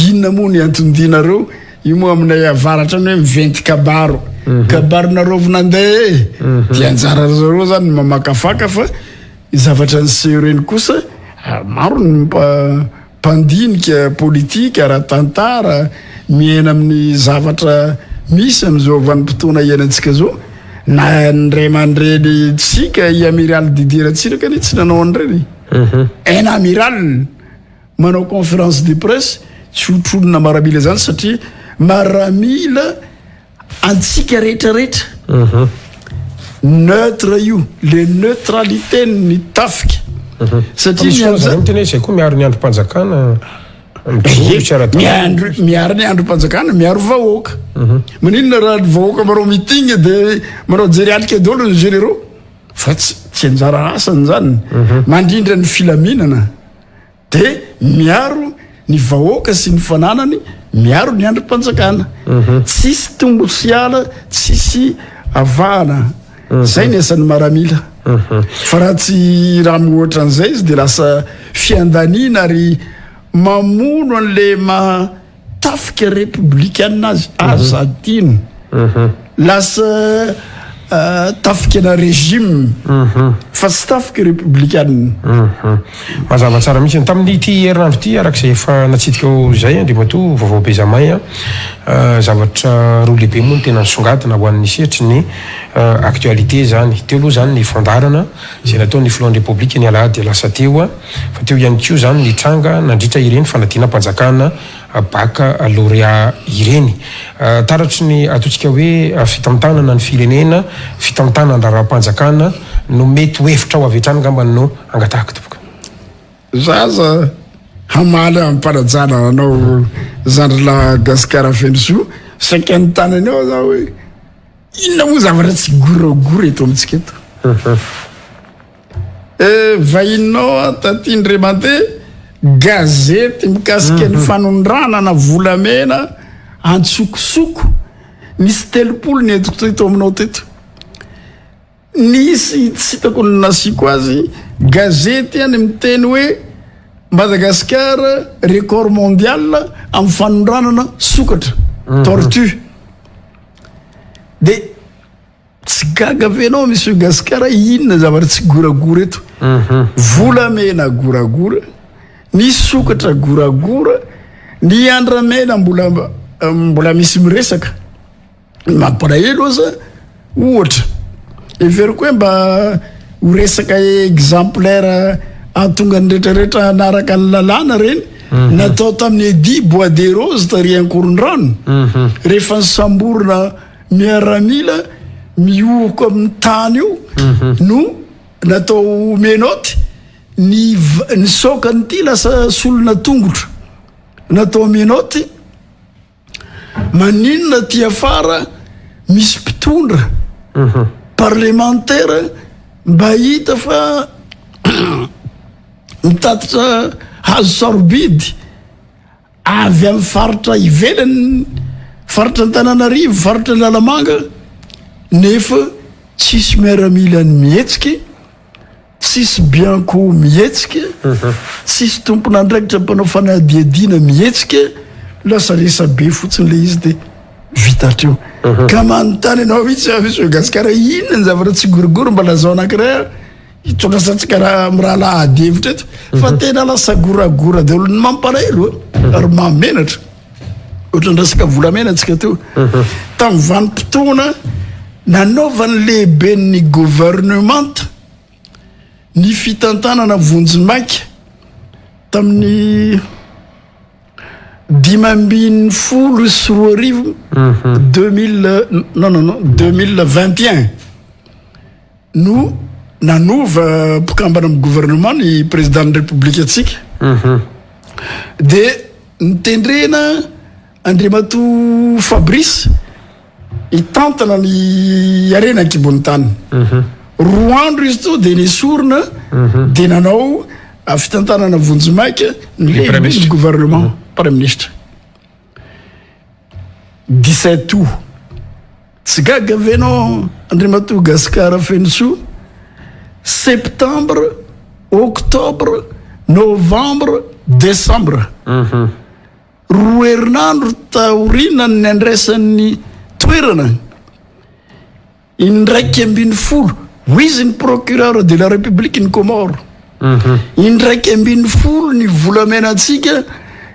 inona moa ny anton-dianareo. Io moa aminay avaratra any hoe miventy kabaro. Kabaronareo avy nandeha e. Dia anjara zareo zany ny mamakafaka fa ny zavatra niseho ireny kosa maro ny mpandinika politika, ara-tantara, miaina amin'ny zavatra misy amin'izao vanim-potoana iainantsika izao. Na ny ray aman-dreny tsika i Amiral Didier Ratsiraka anie tsy nanao an'ireny. Un amiral. Manao conférence de presse tsy hotronina maramila zany satria maramila antsika rehetra rehetra neutre io le neutralité ny tafika satria ny anza miteny hoe zay koa miaro ny andrim-panjakana miaro miaro ny andrim-panjakana miaro vahoaka maninona raha ny vahoaka manao meeting de manao jery alika daholo ny généraux fa tsy tsy anjara asany zany mandrindra ny filaminana Dia miaro ny vahoaka sy ny fananany, miaro ny andrim-panjakana. Tsisy tombo sy ala, tsisy avahana. Zay ny asan'ny maramila. Fa raha tsy raha mihoatra an'izay izy dia lasa fiandaniana ary mamono an'le maha Tafika repoblikanina azy aza adino. Lasa tafika na régime fa tsy tafika repoblikanina. Mazava tsara mihitsy. Tamin'ity herinandro ity, araka izay efa natsidika ao izay, Andriamatoa Vaovao Bezamay, zavatra roa lehibe moa no tena nisongadina ho an'ny sehatry ny actualité izany. Teo aloha izany ny fandaharana izay nataon'ny filohan'ny Repoblika ny alahady lasa teo, fa teo ihany koa izany ny tranga nandritra ireny fanadinam-panjakana. Baccalauréat ireny. Taratry ny ataontsika hoe fitantanana ny firenena, fitantanan-draharaham-panjakana no mety ho hevitrao avy hatrany angamba no angatahako tompoko. Za aza hamaly amim-panajana anao zandrilahy Gasikara Fenosoa, saika anontany anao za hoe inona moa zavatra tsy goragora eto amintsika eto? Eh, vahininao aho taty indray mandeha, gazety mikasika ny fanondranana volamena antsokosoko, nisy 30 nentiko teto aminao teto. Nisy tsy hitako ny nasiako azy, gazety any miteny hoe Madagascar record mondial amin'ny fanondranana sokatra, tortue. De tsy gaga ve ianao Monsieur Gascar inona zavatra tsy goragora eto? Volamena goragora, ny sokatra goragora, ny andramena mbola mbola misy miresaka. Ny mampalahelo aza ohatra heveriko hoe mba ho resaka exemplaire ahatonga ny rehetrarehetra hanaraka ny lalàna reny natao tamin'ny Eddy Bois des Roses tary Ankorondrano rehefa nisamborina miaramila mihohoko amin'ny tany io no natao menottes ny ny saokan'ity lasa solona tongotra natao menottes. Maninona aty afara misy mpitondra parlemantera mba hita fa mitatitra hazo sarobidy avy amin'ny faritra ivelany, faritra Antananarivo, faritra Analamanga nefa tsisy miaramila ny mihetsika. Tsisy bianco mihetsika, tsisy tompon'andraikitra mpanao fanadihadiana mihetsika, lasa resabe fotsiny le izy de vita hatreo. Ka manontany anao mihitsy aho Monsieur Gascar, inona ny zavatra tsy gorogoro mba lazao anankiray aho hitondrasantsika raha mirahalahy ady hevitra eto fa tena lasa goragora daholo ny mampalahelo ary mahamenatra. Ohatran'ny resaka volamena antsika teo. Tamin'ny vanim-potoana nanaovan'ny lehiben'ny governemanta ny fitantanana vonjimaika tamin'ny 2015 2000 non non non 2021 no nanova mpikambana amin'ny gouvernement ny président-n'ny république antsika dia nitendrena Andriamatoa Fabrice hitantana ny harena an-kibon'ny tany. Roa andro izy teo dia nesorina dia nanao fitantanana vonjimaika ny lehiben'ny gouvernement, praiminisitra. 17 août. Tsy gaga ve ianao Andriamatoa Gascar Fenosoa? Septembre, octobre, novembre, décembre. Roa herinandro taorianan'ny nandraisany toerana, 11, hoy izy ny procureur de la République ny Comores. 11 ny volamenantsika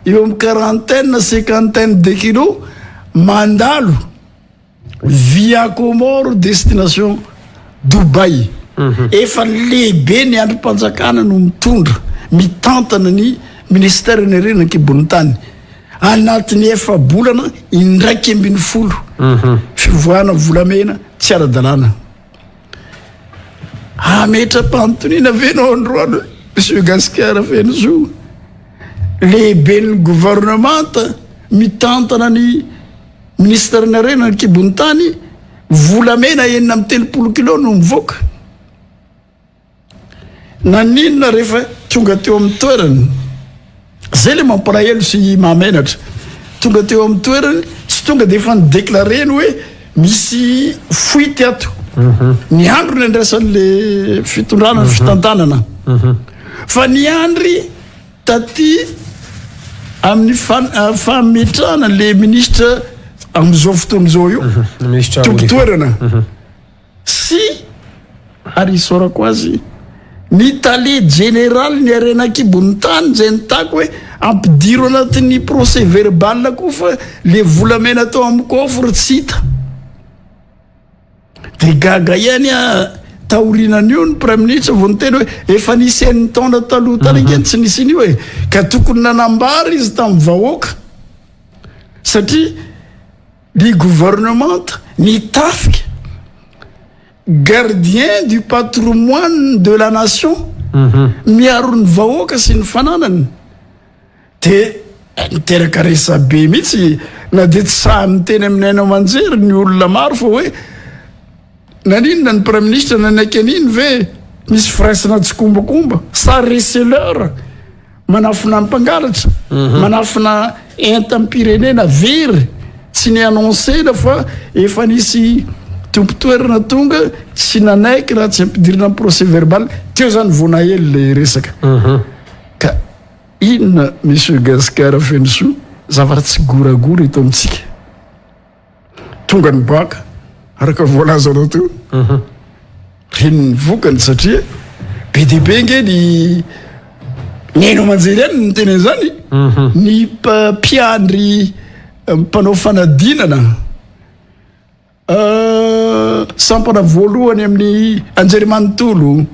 eo amin'ny quarantaine, cinquantaine de kilos mandalo via Comores destination Dubaï. Efa lehibe ny andrim-panjakana no mitondra, mitantana ny ministère ny harena an-kibon'ny tany. Anatin'ny efa-bolana 11 fivoahana volamena tsy ara-dalàna. Hametra-panontaniana ve ianao androany Monsieur Gascar Fenosoa, lehiben'ny gouvernemanta mitantana ny Minisitry ny harena an-kibon'ny tany, volamena 36 kilao no mivoaka. Naninona rehefa tonga teo amin'ny toerany? Zay le mampalahelo sy mahamenatra. Tonga teo amin'ny toerany, tsy tonga dia efa ni-déclarer-ny hoe misy fuite ato. Ny andro nandraisan'le fitondrana ny fitantanana. Fa niandry Taty amin'ny fametrahana le ministra amin'izao fotoana izao io, tompon-toerana sy ary isaorako azy ny tale jeneraly ny harena an-kibon'ny tany izay nitaky hoe ampidiro anatin'ny procès verbal koa fa le volamena tao amin'ny coffre tsy hita. Dia gaga ihany aho taorianan'io ny praiminisitra vao niteny hoe efa nisy enin-taona taloha tany ange ny tsy nisian'io e! Ka tokony nanambara izy tamin'ny vahoaka. Satria ny gouvernemanta, ny tafika, gardien du patrimoine de la nation, miaro ny vahoaka sy ny fananany, dia niteraka resabe mihitsy na dia tsy sahy miteny amin'ny haino aman-jery ny olona maro fa hoe naninona ny praiminisitra nanaiky an'iny ve misy firaisana tsikombakomba sa receleur Manafina mpangalatra, manafina entam-pirenena very, tsy ni annoncena fa efa nisy tompon-toerana tonga tsy nanaiky raha tsy ampidirina amin'ny procès verbal, teo zany vao nahely le resaka. Ka inona Monsieur Gascar Fenosoa, zavatra tsy goragora eto amintsika. Tonga ny baka araka ny voalazanao teo. Reny ny vokany satria be dia be nge ny ny haino aman-jery ihany no niteny an'izany. Ny mpiandry mpanao fanadinana sampana voalohany amin'ny anjerimanontolo,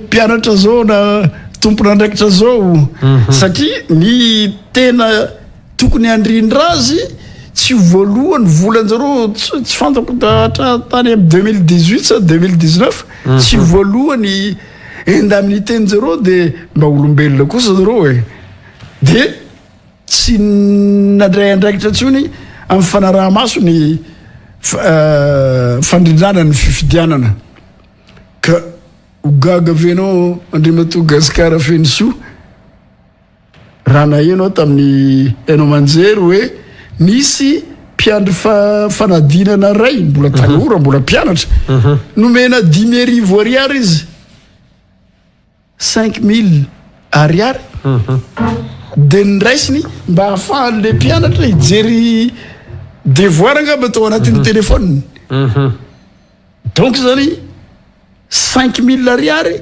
mpianatra zao na tompon'andraikitra zao satria ny tena Tokony handrindra azy tsy ho voaloha ny volan-jareo tsy fantako hatra tany amin'ny 2018 sa 2019 tsy voaloha ny indemnité-njareo de mba olombelona kosa zareo e de tsy nandray andraikitra intsony amin'ny fanaraha-maso ny fandrindrana ny fifidianana ka ho gaga ve ianao Andriamatoa Gascar Fenosoa Raha naheno aho tamin'ny haino aman-jery hoe nisy mpiandry fanadinana iray, mbola tanora, mbola mpianatra, nomena 5000 ariary izy, 5000 ariary, dia noraisiny mba hahafahan'ilay mpianatra hijery devoir angamba tao anatin'ny téléphone. Donc zany 5000 ariary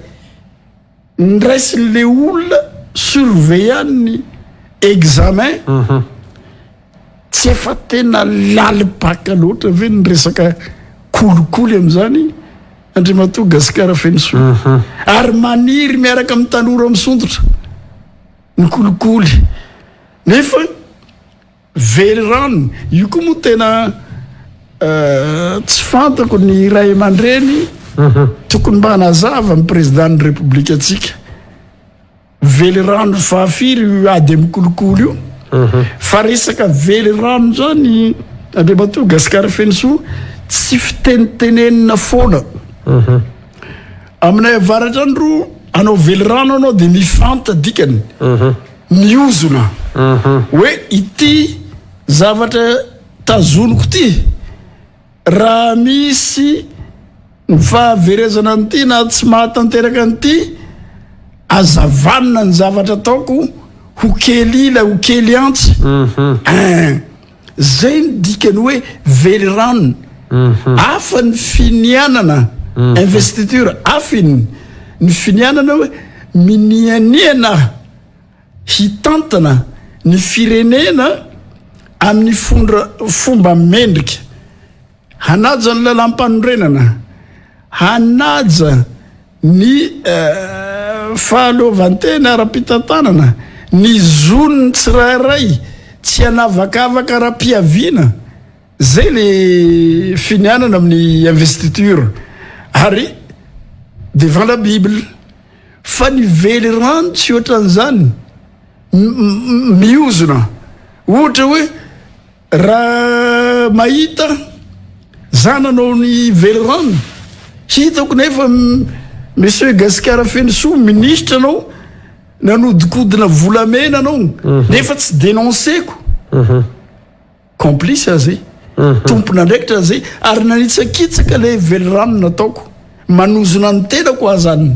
Niraisin'le olona surveillant ny examen tsy efa tena lalim-paka loatra ve ny resaka kolikoly amin'izany Andriamatoa Gasikara Fenosoa? Ary maniry miaraka amin'ny tanora misondrotra ny kolikoly nefa Very rano, io koa moa tena tsy fantako ny ray aman-dreny tokony mba hanazava ny président ny république antsika. Velirano fahafiry io ady amin'ny kolikoly io? Fa resaka velirano zany Andriamatoa Gascar Fenosoa tsy fitenitenenina foana. Aminay avaratra any ro hanao velirano anao dia mifanta dikany. Miozona hoe ity zavatra tazoniko ity raha misy ny fahaverezana an'ity na tsy mahatanteraka an'ity aza vanona ny zavatra ataoko ho kely ila ho kely antsy ein zay ny dikany hoe velirano hafa ny finianana investiture hafa iny ny finianana hoe minianiana hitantana ny firenena amin'ny fondra fomba mendrika, hanaja ny lalàmpanorenana, hanaja ny fahaleovantena ara-pitantanana, ny zon'ny tsirairay tsy hanavakavaka ara-piaviana, zay le finianana amin'ny investiture ary devant la bible. Fa ny velirano tsy ohatran'izany, miozona. Ohatra hoe raha mahita za nanao ny velirano, hitako nefa Monsieur Gasikara Fenosoa minisitra anao nanodikodina volamena anao nefa tsy dénonceko. Complice aza e, tompon'andraikitra aza e, ary nanitsakitsaka ilay velirano nataoko, manozona ny tenako aza any.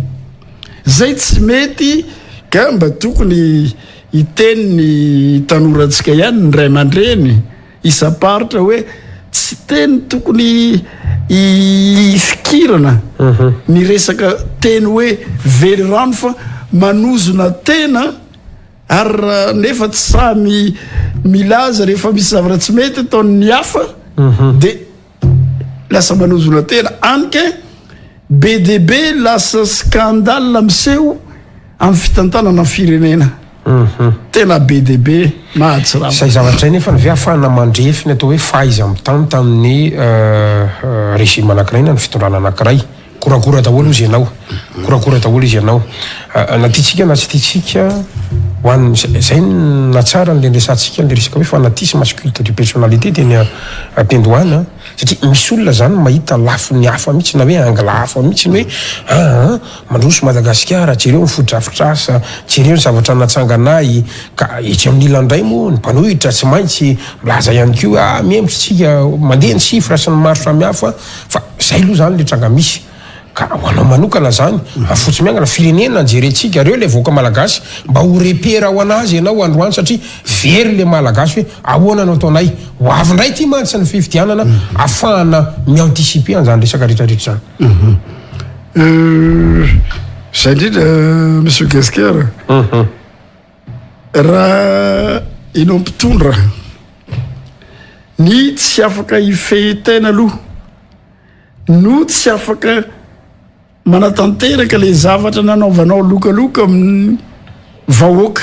Zay tsy mety ka mba tokony hiteny ny tanorantsika ihany, ny ray aman-dreny isam-paritra hoe tsy teny tokony hifikirana ny resaka teny hoe velirano fa manozona tena. Ary raha nefa tsy sahy milaza rehefa misy zavatra tsy mety ataon'ny hafa de lasa manozona tena any ke be dia be lasa scandale miseho amin'ny fitantanana firenena. Tena be dia be mahatsiravina. Izay zavatra izay nefa ve ahafahana mandrefy ny atao hoe fahaiza-mitantan'ny régime anankiray na ny fitondrana anankiray? Goragora daholo ozy ianao. Goragora daholo izy ianao. Na tiantsika na tsy tiantsika, ho an'ny, izay no nahatsara an'ilay niresahantsika an'ilay resaka hoe fanatisme sy culte de personnalité teny am-piandohana. Satria misy olona izany mahita lafiny hafa mihitsy na hoe angle hafa mihitsy ny hoe aa mandroso Madagasikara, jereo ny fotodrafitrasa, jereo ny zavatra natsanganay, ka etsy amin'ny ilany indray moa ny mpanohitra tsy maintsy milaza ihany koa hoe aa mihemotra isika, mandeha ny chiffres sy ny maro samihafa fa izay aloha izany ilay tranga misy. Ka ho anao manokana zany, fotsy miangana, firenena jerentsika, reo le vahoaka malagasy, mba ho repère ho anazy ianao androany satria very le malagasy hoe ahoana no ataonay, ho avy ndray ty mantsy ny fifidianana afahana mi-anticiper an'zany resaka rehetra rehetra zany. Zay indrindra Monsieur Gasikara, raha enao mpitondra ny tsy afaka hifehy tena aloha, no tsy afaka manatanteraka le zavatra nanaovanao lokaloka amin'ny vahoaka.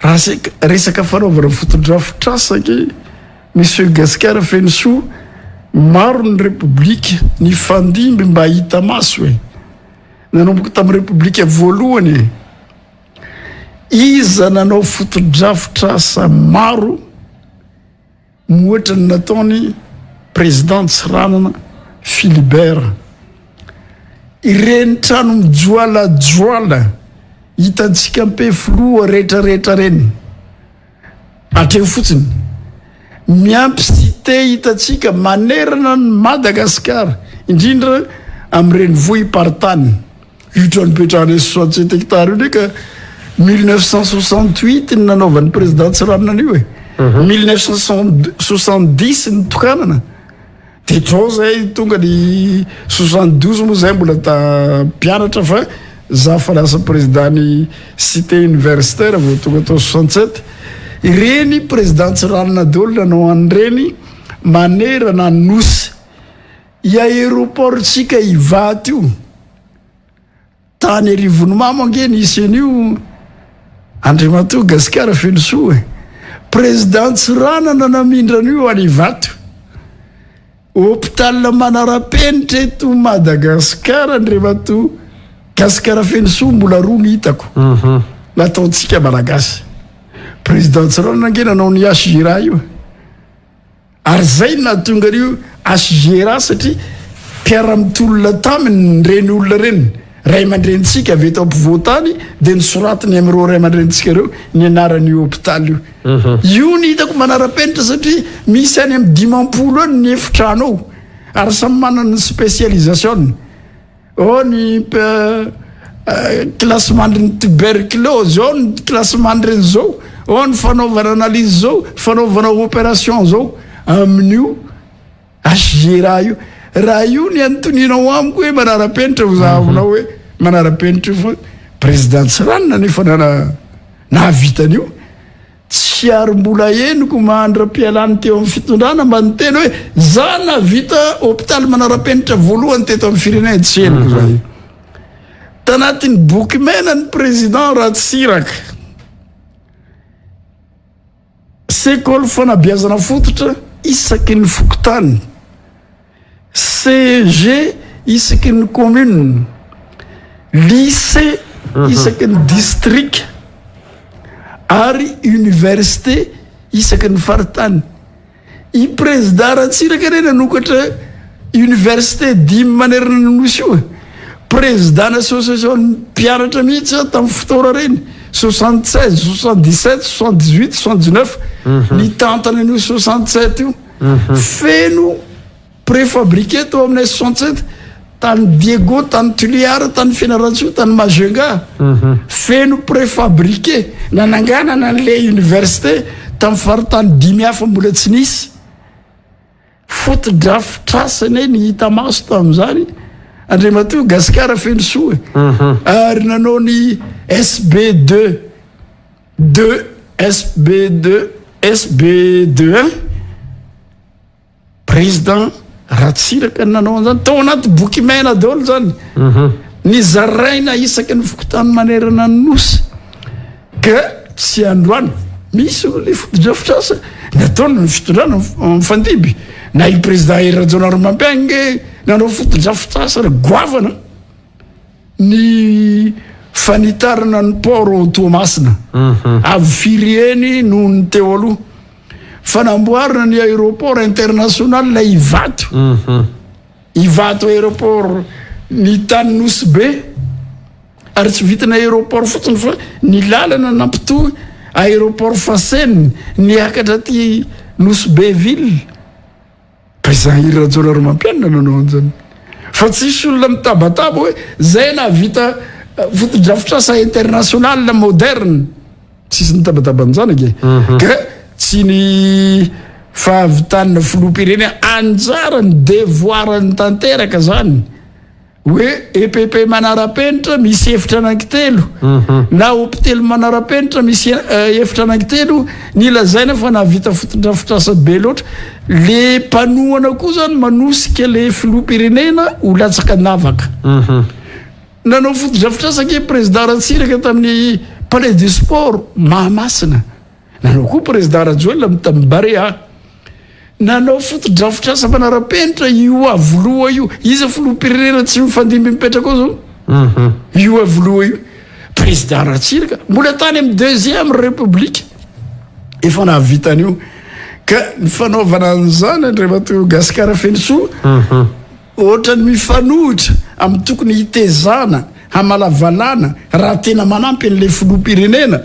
Raha seka resaka fanaovana fotodrafitrasa ange Monsieur Gasikara Fenosoa, maro ny repoblika nifandimby mba hita maso e. Nanomboka tamin'ny repoblika voalohany e. Iza nanao fotodrafitrasa maro Mihoatra ny nataony Président Tsiranana Philibert. Ireny trano mijoalajoala hitantsika Ampefiloha retraretra reny. Hatreo fotsiny. Miampy cité hitantsika manerana an'i Madagascar, indrindra amin'ny renivohi-paritany. Io trano ipetrahana 67 hectares io ndray ka 1968 ny nanaovan'ny président Tsiranana an'io e. 1970 nitokanana. De tao zay tonga ny 72 moa zay mbola ta mpianatra fa za fa lasa président ny cité universitaire vao tonga tao 67. Ireny président Tsiranana daholo nanao an'ireny manerana ny nosy. I aéroport-tsika Ivato io, tany Arivonimamo ange nisy an'io Andriamatoa Gasikara Fenosoa e. Président Tsiranana namindra an'io any Ivato. Hôpital manara-penitra eto Madagascar Andriamatoa Gasikara Fenosoa mbola roa ny hitako. Nataontsika Malagasy. Président Tsiranana ange nanao ny HGRA io. Ary zay no nahatonga an'io HGRA satria mpiara-mitolona taminy ireny olona ireny, ray aman-drenintsika avy eto ampovoan-tany dia nosoratiny amin'ireo ray aman-drenintsika ireo ny anaran'io hopitaly io. Io no hitako manara-penitra satria misy any amin'ny 50 eo ny efitrano ao ary samy manana ny spécialisation-ny. Ao ny classement-n'ny tuberculose, ao ny classement-n'ireny zao, ao ny fanaovana analyse zao, fanaovana opération zao amin'io HGRA io. Raha io ny antoninao amiko hoe manara-penitra ho zahavinao hoe manara-penitra io fa président Tsiranana nefa nana nahavita an'io. Tsy ary mbola henoko mandra-pialany teo amin'ny fitondrana mba niteny hoe za nahavita hopitaly manara-penitra voalohany teto amin'ny firenena, tsy henoko zay. Tanatin'ny boky mena ny président Ratsiraka. Sekoly fanabeazana fototra isaky ny fokontany. CEG isaky ny commune, lycée isaky ny district ary université isaky ny faritany. I Président Ratsiraka anie nanokatra université dimy manerana ny nosy io e. Président association ny mpianatra mihitsy aho tamin'ny fotoana ireny, 76, 77, 78, 79, nitantana an'io 67 io. Feno préfabriqué tao amin'ny S67, tany Diego, tany Tuléar, tany Fianarantsoa, tany Majunga. Feno préfabriqué. Nananganana an'ilay université tamin'ny faritany dimy hafa mbola tsy nisy. Fotodrafitrasa anie ny hita maso tamin'izany Andriamatoa Gasikara Fenosoa e. Ary nanao ny SB2. 2 SB 2 SB 2 1 président Ratsiraka ny nanao an'izany tao anaty boky mena daholo zany. Nizaraina isaky ny fokontany manerana ny Nosy ka tsy androany. Misy ny fotodrafitrasa nataony ny fitondrana mifandimby na i Président Hery Rajaonarimampianina nge nanao fotodrafitrasa goavana ny fanitarana ny port ao Toamasina avo firy heny noho ny teo aloha, fanamboarana ny aéroport international Ivato. Ivato aéroport ny tany Nosy Be ary tsy vitana aéroport fotsiny fa ny lalana nampitohy aéroport Fasena niakatra aty Nosy Be ville. Président Hery Rajaonarimampianina nanao an'izany fa tsisy olona mitabataba hoe zay nahavita fotodrafitrasa international moderne. Tsisy nitabataba an'izany ange. Ka tsy ny fahavitan'ny filoham-pirenena anjarany devoirany tanteraka zany hoe EPP manara-penitra misy efitra anankitelo na hopitely manara-penitra misy efitra anankitelo ny lazaina fa nahavita fotodrafitrasa be loatra. Le mpanohana koa zany manosika le filoham-pirenena ho latsaka an-davaka. Nanao fotodrafitrasa ange Président Ratsiraka tamin'ny Palais du Sport Mahamasina. Nanao koa Président Rajoelina tamin'ny Barea. Nanao fotodrafitrasa manara-penitra io Avoloha io. Iza filoham-pirenena tsy mifandimby mipetraka ao zao? Io Avoloha io. Président Ratsiraka mbola tany amin'ny deuxième République efa nahavita an'io. Ka ny fanaovana an'izany Andriamatoa Gasikara Fenosoa Ohatran'ny mifanohitra amin'ny tokony hitezana, hamalavalana raha tena manampy an'ilay filoham-pirenena.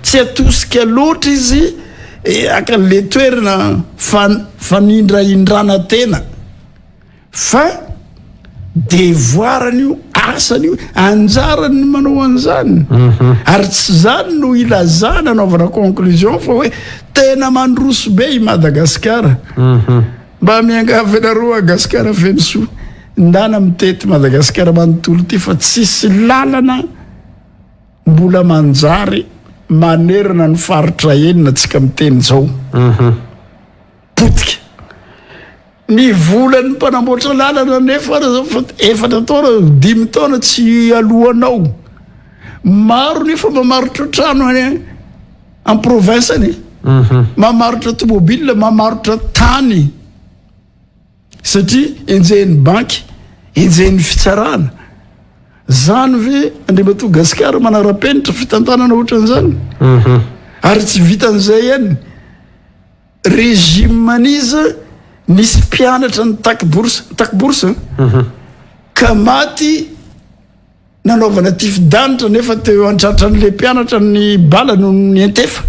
Tsy atosika loatra izy haka an'ilay toerana fanindrahindrana tena fa devoirany io, asany io, anjarany ny manao an'izany. Ary tsy izany no ilazana anaovana conclusion fa hoe tena mandroso be i Madagasikara. Mba miangavy anareo a Gasikara feno soa ndana mitety Madagasikara manontolo ity fa tsisy lalana mbola manjary manerana ny faritra enina tsika miteny zao. Potika ny volan'ny mpanamboatra lalana nefa fa efatra taona dimy taona tsy alohanao. Maro nefa mamarotra trano any en province any, mamarotra tomobile, mamarotra tany satria enjehin'ny banky, enjehin'ny fitsarana. Zany ve Andriamatoa Gasikara manara-penitra fitantanana ohatran'izany? Ary tsy vitan'izay ihany, régime an'iza nisy mpianatra nitaky bourse, nitaky bourse ka maty Nanaovana tifi-danitra nefa teo an-tratran'ilay mpianatra ny bala no niantefa.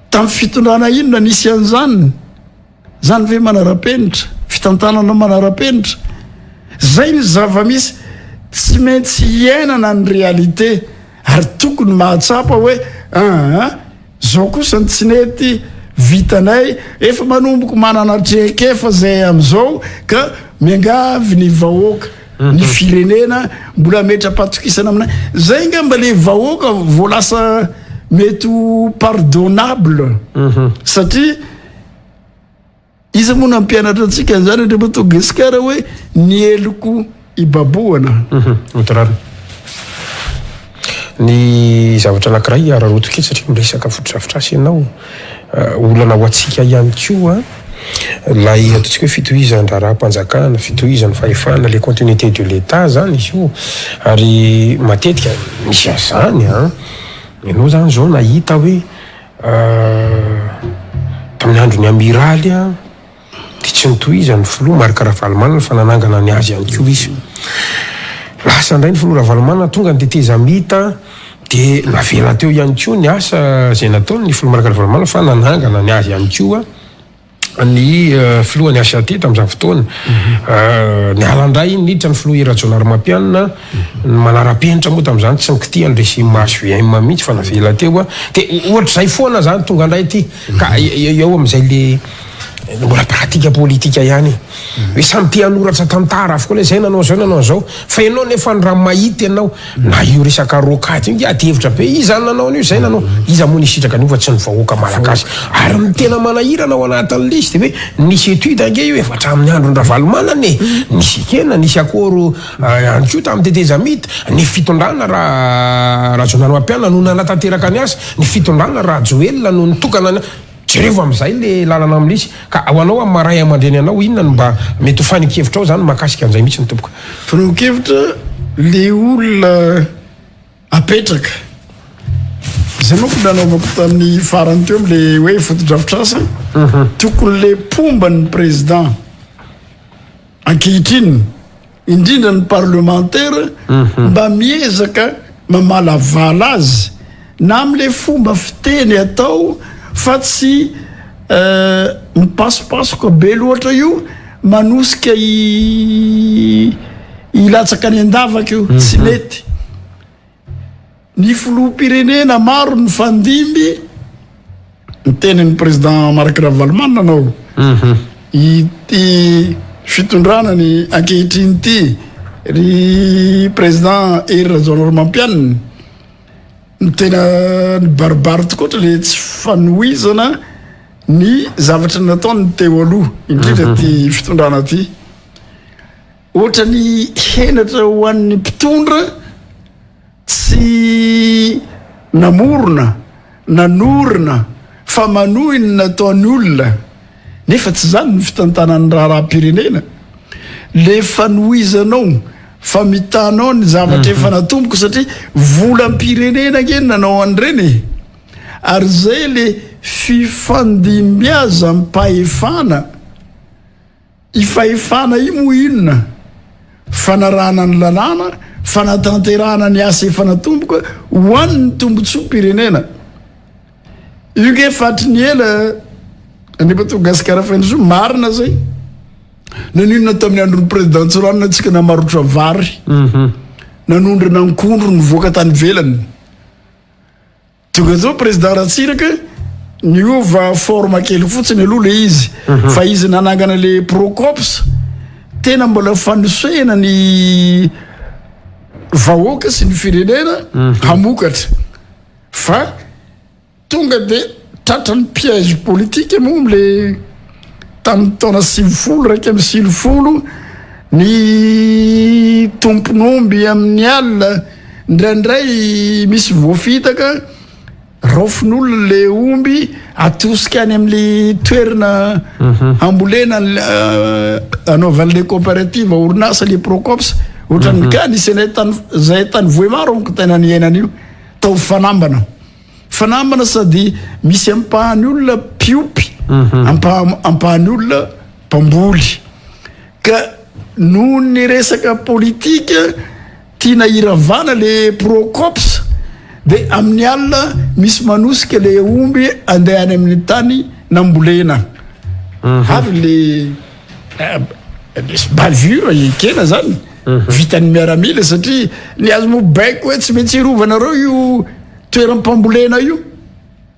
Tamin'ny fitondrana inona nisy an'izany? Izany ve manara-penitra? Fitantanana manara-penitra? Izay ny zava-misy, tsy maintsy iainana ny réalité ary tokony mahatsapa hoe aa Zao kosa ny tsy nety vitanay, efa manomboko manana traikefa zay amizao ka miangavy ny vahoaka, ny firenena mbola hametra-patokisana aminay, zay ngamba le vahoaka vao lasa mety ho pardonnable satria Iza moa nampianatra antsika an'izany Andriamatoa Giscard hoe ny heloko ibabohana? Mety rariny. Ny zavatra anankiray araraoty kely satria miresaka fotodrafitrasa ianao, olana ho antsika ihany koa ilay ataontsika hoe fitohizan-draharaham-panjakana, fitohizan'ny fahefana, le continuité de l'Etat zany izy io ary matetika misy an'izany an, ianao zany zao nahita hoe Tamin'ny andron'ny amiraly dia tsy notohizan'ny filoha Marc Ravalomanana fa nanangana ny azy ihany koa izy. Lasa indray ny filoha Ravalomanana, tonga ny tetezamita dia navela teo ihany koa ny asa izay nataony ny filoha Marc Ravalomanana fa nanangana ny azy ihany koa. ny filohan'ny HAT tamin'izany fotoana. Niala indray iny, niditra ny filoha Hery Rajaonarimampianina, ny manara-penitra moa tamin'izany tsy nikitihan'ny régime HVM mihitsy fa navela teo. Dia ohatr'izay foana izany tonga indray ity. Ka eo amin'izay le Mbola pratique politique ihany e. Hoe samy te hanoratra tantara avokoa le zay nanao zao nanao zao. Fa ianao nefa ny raha mahita ianao na io resaka rocade io nge ady hevitra be iza no nanao an'io zay nanao iza moa nisitraka an'io fa tsy ny vahoaka malagasy. Ary ny tena manahirana ao anatin'ilay izy dia hoe nisy étude ange io efa hatramin'ny andron-dRavalomanana e. Nisy ekena, nisy accord ihany koa tamin'ny tetezamita. Ny fitondrana Rajaonarimampianina no nanatanteraka ny asa, ny fitondrana Rajoelina no nitokana ny. Jerevo amin'izay le lalana amin'lisy ka ho anao amin'ny maha ray aman-dreny anao inona no mba mety ho fanehoan-kevitrao izany mahakasika an'izay mihitsy ny tompoko? Fanehoan-kevitra, le olona apetraka, izay manko nanaovako tamin'ny farany teo amle hoe fotodrafitrasa, tokony le mpomba ny président ankehitriny indrindra ny parlemantera mba miezaka mamalavala azy na amle fomba fiteny atao fa tsy mipasopasoka be loatra io manosika hilatsaka any an-davaka io tsy mety. Ny filoham-pirenena maro nifandimby, ny tenin'ny président Marc Ravalomanana anao, ity fitondrana ny ankehitriny ity, ry président Hery Rajaonarimampianina, ny tena nibaribary tokoa ohatra le tsy fanohizana ny zavatra nataony teo aloha, indrindra ity fitondrana ity. Ohatran'ny henatra ho an'ny mpitondra tsy namorona, nanorina fa manohy ny nataon'ny olona nefa tsy izany ny fitantanan'ny raharaham-pirenena. Le fanohizanao, famitanao ny zavatra efa natomboka satria volam-pirenena ange no nanao an'ireny e! Ary izay le fifandimbiazam-pahefana. I fahefana io moa inona? Fanarahana ny lalàna, fanatanterahana ny asa efa natomboka ho an'ny tombotsoam-pirenena. Io nge efa hatry ny ela Andriamatoa Gasikara Fenosoa, marina zay. Naninona tamin'ny andron'ny président Tsiranana tsika namarotra vary, nanondrana ankondro nivoaka tany ivelany. Tonga zao président Ratsiraka niova forme kely fotsiny aloha le izy fa izy nanangana le Procops tena mbola fanosehana ny vahoaka sy ny firenena hamokatra fa tonga de tratran'ny piège politique moa le tamin'ny taona 1990 ny tompon'omby amin'ny alina indraindray misy voafitaka raofin'olona le omby atosika any amin'le toerana hambolena anaovan'le coopérative orinasa le Procops ohatran'ny ka nisy anay tany zay tany Vohemar honko tena niainana io tao Fanambana. Fanambana sady misy ampahany olona mpiompy, ampahany olona mpamboly. Ka noho ny resaka politika tiana hiravana le Procops de amin'ny alina misy manosika le omby andeha any amin'ny tany nambolena. Avy le misy bavure ekena zany vitan'ny miaramila satria ny azo moa baiko hoe tsy maintsy hirovanareo io toeram-pambolena io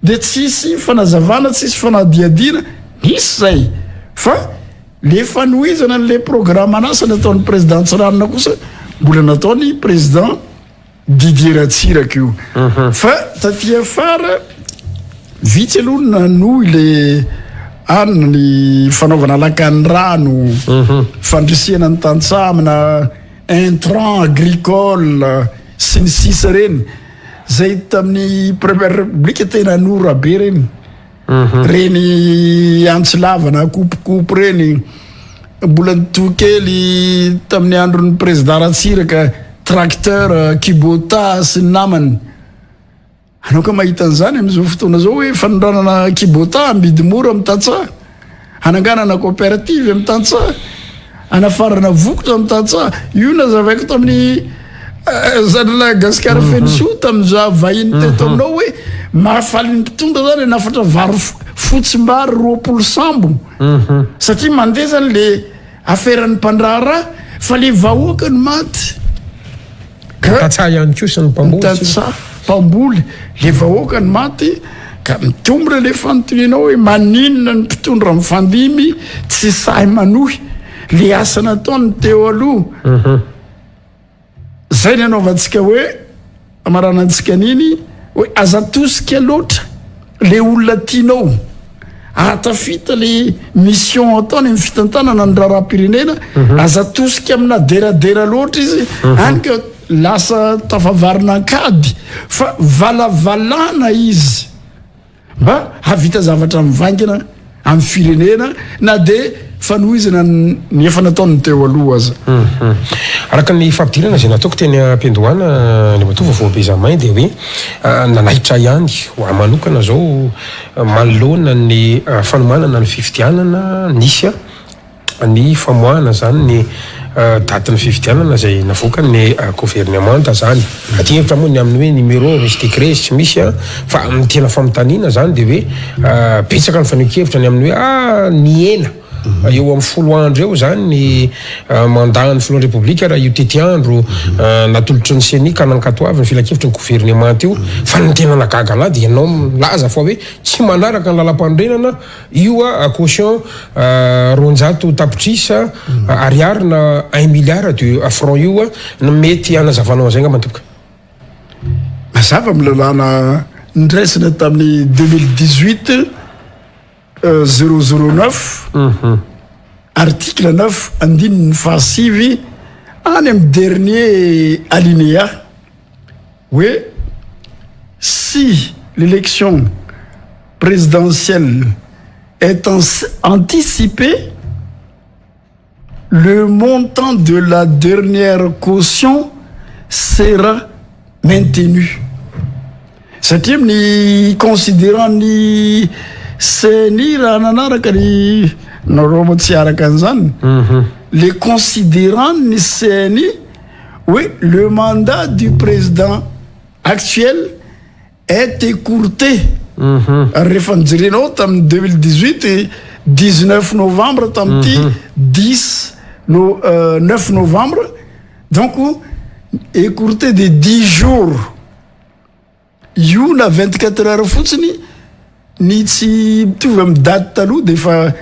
dia tsisy fanazavana, tsisy fanadihadiana, nisy zay fa le fanohizana an'le programan'asa nataon'ny président Tsiranana kosa mbola nataon'ny président Didier Ratsiraka io fa taty afara vitsy aloha ny nanohy le anona ny fanaovana lakan'ny rano, fandrisihana ny tantsaha amina intrant agricole sy ny sisa reny. Zay tamin'ny première république tena nora be reny. Reny antsy lava na kopikopy reny. Mbola nitohy kely tamin'ny andron'ny président Ratsiraka, tracteur, Kubota sy ny namany. Anao ka mahita an'izany amin'izao fotoana izao hoe fanondranana Kubota amidy mora amin'ny tantsaha. Hananganana coopérative amin'ny tantsaha, hanafarana vokatra amin'ny tantsaha. Io nazavaiko tamin'ny zandrilahy Gasikara Fenosoa tamin'izaho vahiny teto aminao hoe mahafaly ny mpitondra zany hanafatra vary fotsimbary 20 sambo satria mandeha zany le aferan'ny mpandraharaha fa le vahoaka no maty. Ka tantsaha ihany koa sy ny mpamboly. Tantsaha, mpamboly, le vahoaka no maty. Ka mitombina le fanontanianao hoe maninona ny mpitondra mifandimby tsy sahy manohy le asa nataony teo aloha. Zay ny anaovantsika hoe amaranantsika an'iny hoe aza atosika loatra le olona tianao ahatafita le mission ataony amin'ny fitantanana ny raharaham-pirenena, aza atosika amina deradera loatra izy any ka lasa tafavarina an-kady fa valavalana izy mba hahavita zavatra mivaingana amin'ny firenena na dia fanohizana ny efa nataony teo aloha aza. Araka ny fampidirana izay nataoko teny am-piandohana, Andriamatoa Vaovao Benjamin, dia hoe nanaitra ihany ho ahy manokana izao manoloana ny fanomanana ny fifidianana nisy ny famoahana izany ny datin'ny fifidianana izay navoakan'ny governemanta izany. Aty hevitra moa ny amin'ny hoe numéro misy décret sy tsy misy fa ny tena fanontaniana izany dia hoe betsaka ny fanehoan-kevitra ny amin'ny hoe ah nihena eo amin'ny 10 andro eo izany ny mandat-n'ny filohan'ny Repoblika raha io tetiandro natolotry ny CENI ka nankatoavin'ny filankevitry ny governemanta io. Fa ny tena nahagaga anah dia ianao milaza fa hoe tsy manaraka ny lalampanorenana Io a caution 200 tapitrisa ariary na un milliard de francs io a no mety hanazavanao an'izay angamba tompoko. Mazava amin'ny lalàna noraisina tamin'ny 2018 009 article 9 andininy fahasivy any amin'ny dernier alinéa hoe si l'élection présidentielle est anticipée, le montant de la dernière caution sera maintenu. Satria amin'ny considérant ny CENI raha nanaraka ny nareo moa tsy araka an'izany, le considérant ny CENI hoe le mandat du président actuel est écourté ary rehefa nojerenao tamin'ny 2018 19 novembre tamin'ity 10 no 9 novembre donc écourté de 10 jours io na 24 heures fotsiny ny tsy mitovy amin'ny date taloha de efa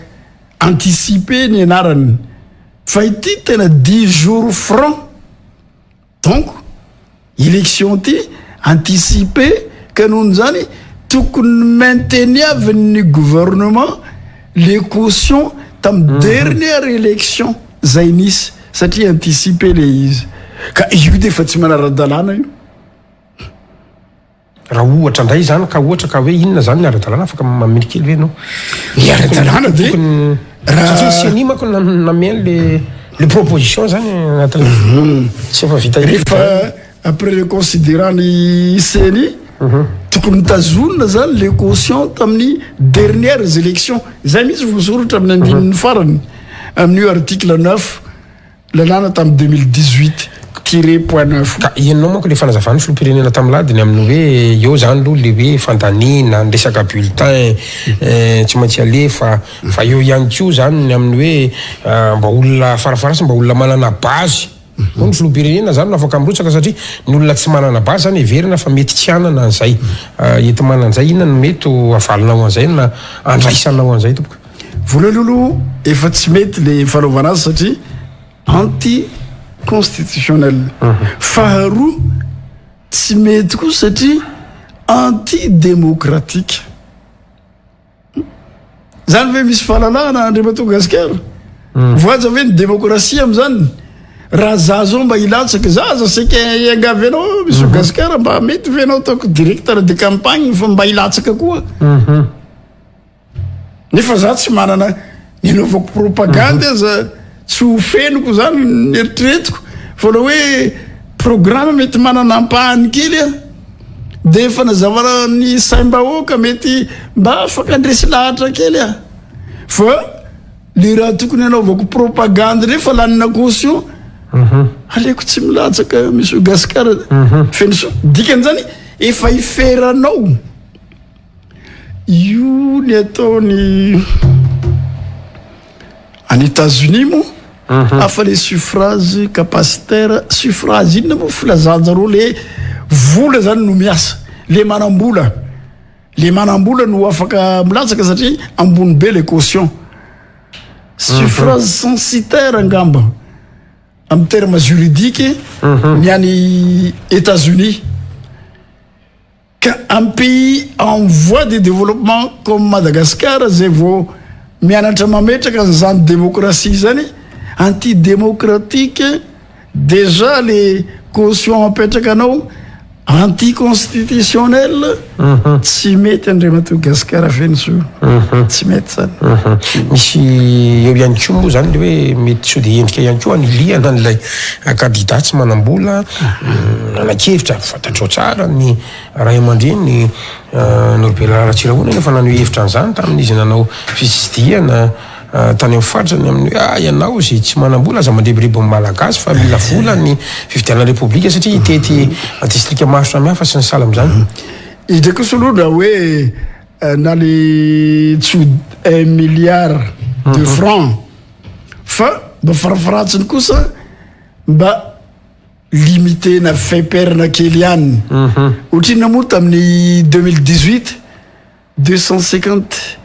anticipé ny anarany fa ity tena 10 jours franc. Donc élection ty anticipé ka nohon'izany tokony mainteniavin'ny gouvernement les cautions tamin'ny dernière élection zay nisy satria anticipé le izy ka io de efa tsy manara-dalàna io. Raha ohatra indray izany ka ohatra ka hoe inona izany ny ara-dalàna afaka mamely kely ve ianao? Ny ara-dalàna de raha satria CENI manko nanome an'le le proposition zany anatin'ny tsy efa vita rehefa après le considérant ny CENI tokony tazonina zany le caution tamin'ny dernières élections zay mihitsy voasoratra amin'ny andininy farany amin'io article 9 Lalàna tamin'ny 2018 tiret point 9. Ka henonao manko le fanazavan'ny filoham-pirenena tamin'ny ladiny amin'ny hoe eo zany aloha le hoe fandaniana ny resaka bulletin tsy maintsy alefa fa eo ihany koa zany ny amin'ny hoe mba olona farafaharasiny mba olona manana base hoy ny filoham-pirenena zany no afaka mirotsaka satria ny olona tsy manana base zany heverina fa mety tsy hanana an'izay enti-manana an'izay. Inona no mety ho havalinao an'izay na andraisanao an'izay tompoko? Voalohany aloha efa tsy mety le fanaovana azy satria anti constitutionnel. Faharoa tsy mety koa satria anti démocratique. Zany ve misy fahalalahana Andriamatoa Gasikara? Voahaja ve ny démocratie am'zany? Raha za zao mba hilatsaka, za aza saika hiangavy anao Monsieur Gasikara mba mety ve anao ataoko directeur de campagne fa mba hilatsaka koa. Nefa za tsy manana ny anaovako propagandy aza tsy ho fenoko zany ny eritreretiko fa la hoe programme mety manana ampahany kely aho de fanazavana ny saim-bahoaka mety mba afaka andresy lahatra kely aho fa le raha tokony anaovako propagandy rehefa lanina caution aleoko tsy milatsaka Monsieur Gasikara Fenosoa dikan'izany efa iferanao. Io ny ataony any Etats-Unis moa hafa le suffrage capacitaire, suffrage inona moa filazanjareo le vola zany no miasa, le manam-bola. Le manam-bola no afaka milatsaka satria ambony be le caution. Suffrage censitaire angamba amin'ny terme juridique ny any Etats-Unis. Ka un pays en voie de développement comme Madagascar zay vao mianatra mametraka an'izany démocratie izany, anti-démocratique déjà le caution apetraka anao, anti-constitutionnel, tsy mety Andriamatoa Gascar Fenosoa, tsy mety zany. Misy eo ihany koa moa zany le hoe mety sao dia endrika ihany koa anilihana an'ilay kandida tsy manam-bola nanan-kevitra, fantatrao tsara ny ray aman-dreny Norbert Ratsirahonana efa naneho hevitra an'izany tamin'izy nanao fitsidihana tany amin'ny faritra ny amin'ny hoe ah ianao izay tsy manam-bola aza mandrebireby ny Malagasy fa mila vola ny fifidianana Repoblika satria hitety distrika maro samihafa sy ny sahala amin'izany. Izy ndray kosa aloha raha hoe na le tsy ho un milliard de francs fa mba farafaharatsiny kosa mba limiter-na feperana kely ihany. Ohatrinona moa tamin'ny 2018? 250.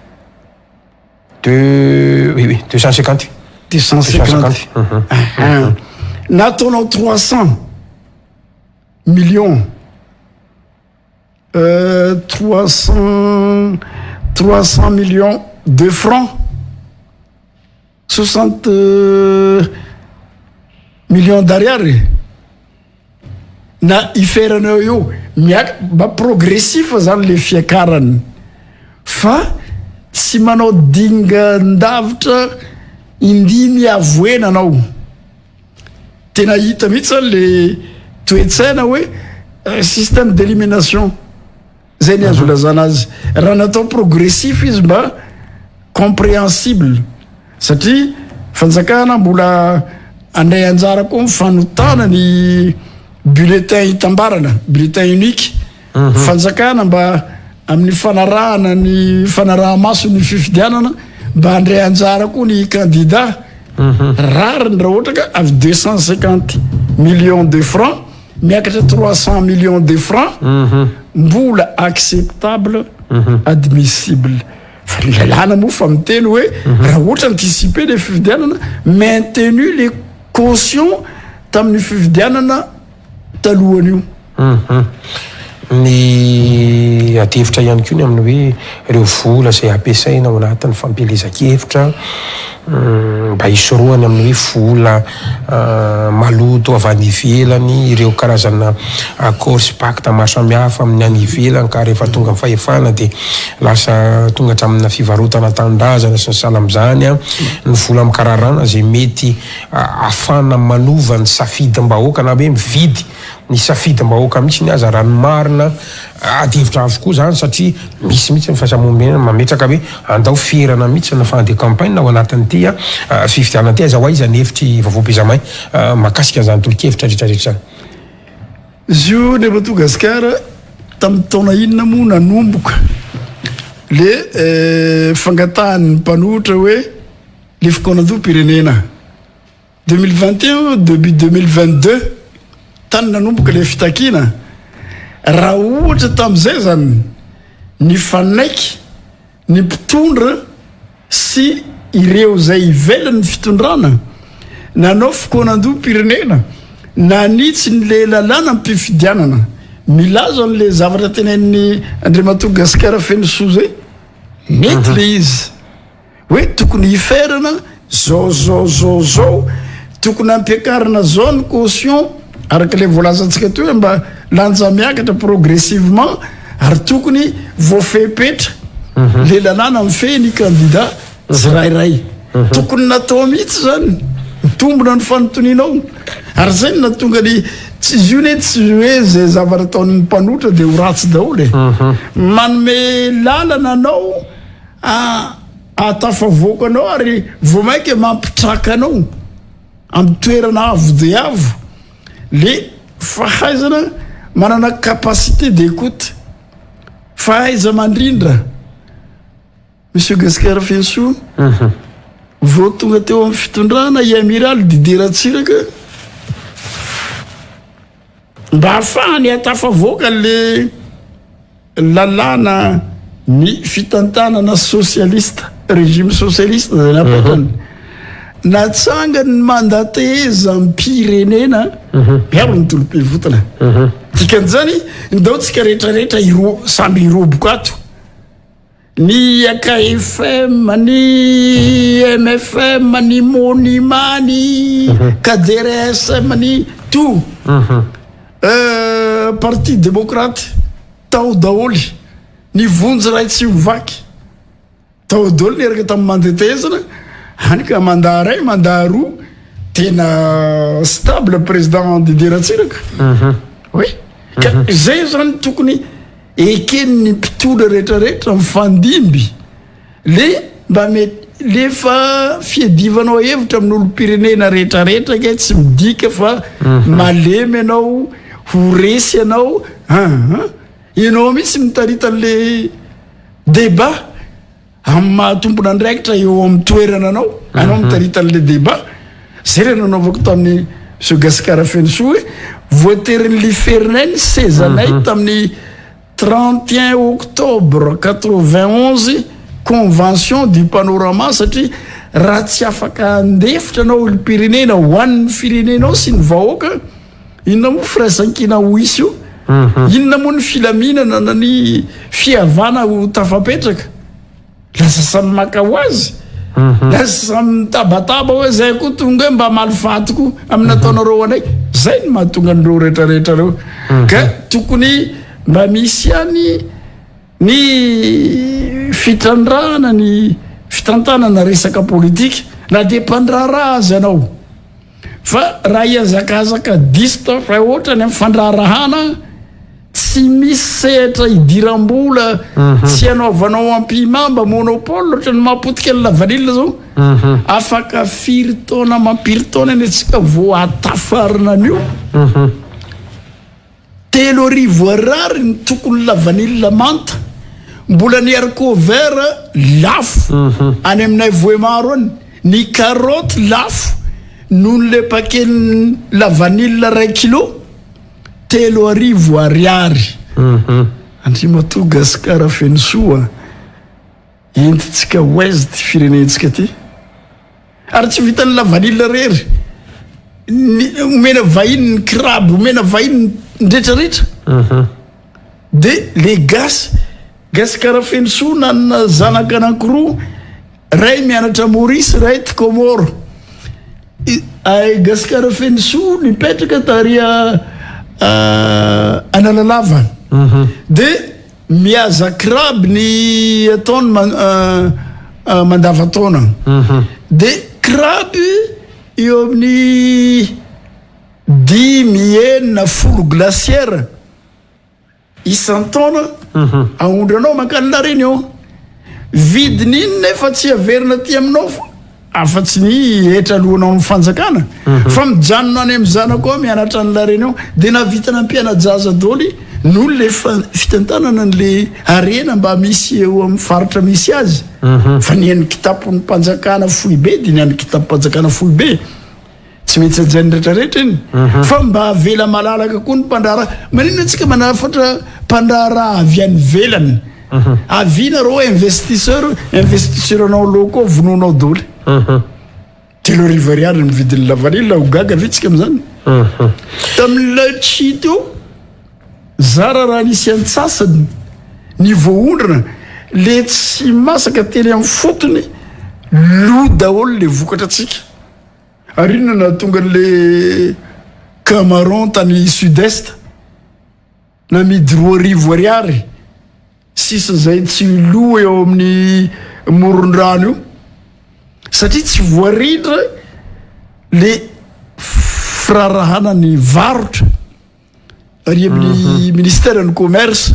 Deux, oui, oui, 250. 250. Na ataonao 300 millions. 300, 300 millions de francs. 60 millions d'ariary. Na iferana eo io miak mba progressif zany le fiakarany fa tsy manao dingan-davitra indimy avoena anao. Tena hita mihitsy zany le toe-tsaina hoe système d'élimination zay ny azo ilazana azy. Raha natao progressif izy mba compréhensible satria fanjakana mbola andray anjara koa ny fanotana ny bulletin itambarana, bulletin unique. Fanjakana mba amin'ny fanarahana ny fanaraha-maso ny fifidianana mba handray anjara koa ny kandida. Rariny raha ohatra ka avy 250 millions de francs miakatra 300 millions de francs mbola acceptable, admissible. Fa ny lalàna moa fa miteny hoe raha ohatra anticiper le fifidianana, maintenu le caution tamin'ny fifidianana talohan'io. Ny adihevitra ihany koa ny amin'ny hoe ireo vola izay ampiasaina ao anatin'ny fampielezan-kevitra mba hisorohana amin'ny hoe vola maloto avy any ivelany, ireo karazana accord sy pacte maro samihafa amin'ny any ivelany ka rehefa tonga amin'ny fahefana dia lasa tonga hatraminà fivarotana tanindrazana sy ny sahala amin'izany, ny vola mikararàna izay mety ahafahana manova ny safidim-bahoaka na hoe mividy ny safidim-bahoaka mihitsy aza raha ny marina. Ady hevitra avokoa izany satria misy mihitsy ny fahasamoam-pirenena mametraka hoe andao ferana mihitsy ny fin de campagne ao anatin'ity fifidianana ity. Aiza ho aiza ny hevitr'i Vaovao Benjamin mahakasika an'izany tolo-kevitra rehetra rehetra izany? Izy io Andriamatoa Gasikara, tamin'ny taona inona moa nanomboka le fangatahan'ny mpanohitra hoe le fikaonandoham-pirenena? 2021 début 2022 tany nanomboka le fitakiana. Raha ohatra tamin'izay zany nifanaiky ny mpitondra sy ireo izay ivelan'ny fitondrana nanao fikaonandoham-pirenena nanitsy ny le lalàna am-pifidianana milaza an'le zavatra tenenin'i Andriamatoa Gasikara Fenosoa zay, mety le izy. Hoe tokony hiferana zao zao zao zao, tokony hampiakarina zao ny caution araka ilay voalazantsika teo hoe mba lanja miakatra progressivement ary tokony voafepetra le lalàna mifehy ny candidat tsirairay. Tokony natao mihitsy zany, mitombina ny fanontanianao ary zay no nahatonga ny tsy izy io ne tsy hoe zay zavatra ataon'ny mpanohitra dia ho ratsy daholo e. Manome lalana anao Ahatafavoaka anao ary vao mainka mampitraka anao amin'ny toerana avo dia avo le fahaizana manana capacité d'écoute, fahaiza-mandrindra. Monsieur Gasikara Fenosoa, vao tonga teo amin'ny fitondrana i Amiraly Didier Ratsiraka mba hahafahany hatafavoaka le lalàna. Ny fitantanana sosialista, régime socialiste zay napetrany. Natsangany ny mandatehezam-pirenena miaro ny tolom-piavotana. Dikan'izany, ndao tsika rehetrarehetra hiro- samby hiroboka ato. Ny AKFM, ny MFM, ny Monima, ny KDRSM, ny tout. Parti démocrate tao daholo. Ny vonjy ray tsy mivaky tao daholo niaraka tamin'ny mandetezana hany ka mandat ray mandat roa tena stable président Didier Ratsiraka. Oui. Ka zay zany tokony eken'ny mpitondra rehetrarehetra mifandimby le mba mety le fa fiadivanao hevitra amin'olom-pirenena rehetrarehetra ke tsy midika fa malemy ianao ho resy ianao. Ianao mihitsy mitarita an'le débat amin'ny maha tompon'andraikitra eo amin'ny toerana anao, anao mitarita an'le débat. Zay le nanaovako tamin'ny Monsieur Gascar Fenosoa hoe voatery niliferinay ny sezanay tamin'ny 31 octobre 91 convention du panorama satria raha tsy afaka handefitra anao olom-pirenena ho an'ny firenenao sy ny vahoaka, Inona moa firaisankina ho hisy io? Inona moa ny filaminana na ny fihavana ho tafapetraka? Lasa samy maka ho azy. Lasa samy mitabataba hoe zay koa tonga hoe mba malifaty koa amin'ny nataonareo anay. Zay no mahatonga an'ireo rehetrarehetra ireo. Ka tokony mba misy ihany ny fitrandrahana ny fitantanana resaka politika na dia mpandraharaha aza ianao. Fa raha hihazakazaka diso tafahoatra ny amin'ny fandraharahana, tsy misy sehatra idiram-bola, tsy anaovanao ampihimamba, monopole, ohatran'ny mahapotika ny lavanila zao. Afaka firy taona amam-piry taona anie tsika vao hatafarina an'io. 3000 ariary ny tokony lavanila manta, mbola ny haricot vert lafo any aminay Vohemaro any, ny carotte lafo noho ny le paquet lavanila iray kilo, 3000 ariary. Andriamatoa Gascar Fenosoa, entintsika ho aiza ity firenentsika ity? Ary tsy vitan'ny lavanila irery, ny omena vahiny ny crabe, omena vahiny ny retraretra. De le gasy, Gasikara Fenosoa nanana zanaka anankiroa, ray mianatra Maurice, ray ty Comore. I Gasikara Fenosoa nipetraka tary Analalava. De Mihaza crabe ny ataony mandavantaona. De crabe eo amin'ny dimy, enina, 10 glacière isan-taona aondranao mankany La Réunion. Vidiny iny nefa tsy averina aty aminao fa afa-tsy ny hetra alohanao amin'ny fanjakana fa mijanona any amin'ny zanako ao mianatra any La Réunion dia nahavita nampiana-jaza daholo noho le fitantanana an'le harena mba misy eo amin'ny faritra misy azy fa ny an'ny kitapon'ny mpanjakana foibe dia ny an'ny kitapom-panjakana foibe. Tsy maintsy hajain'ny rehetrarehetra iny fa mba avela malalaka koa ny mpandraharaha. Maninona antsika manafatra mpandraharaha avy any ivelany? Avy nareo investisseur, investisseur anao locaux vonoinao daholo. 3000 ariary ny vidin'ny lavanila, ho gaga ve tsika amin'izany? Tamin'ilay tsy teo, zara raha nisy antsasany ny voaondrana, le tsy masaka teny amin'ny fotony, lo daholo le vokatra antsika. Ary inona no nahatonga an'le Camaron tany sud est namidy 2000 ariary sisa izay tsy lo eo amin'ny moron-drano io satria tsy voarindra le firarahana ny varotra ary amin'ny ministère ny commerce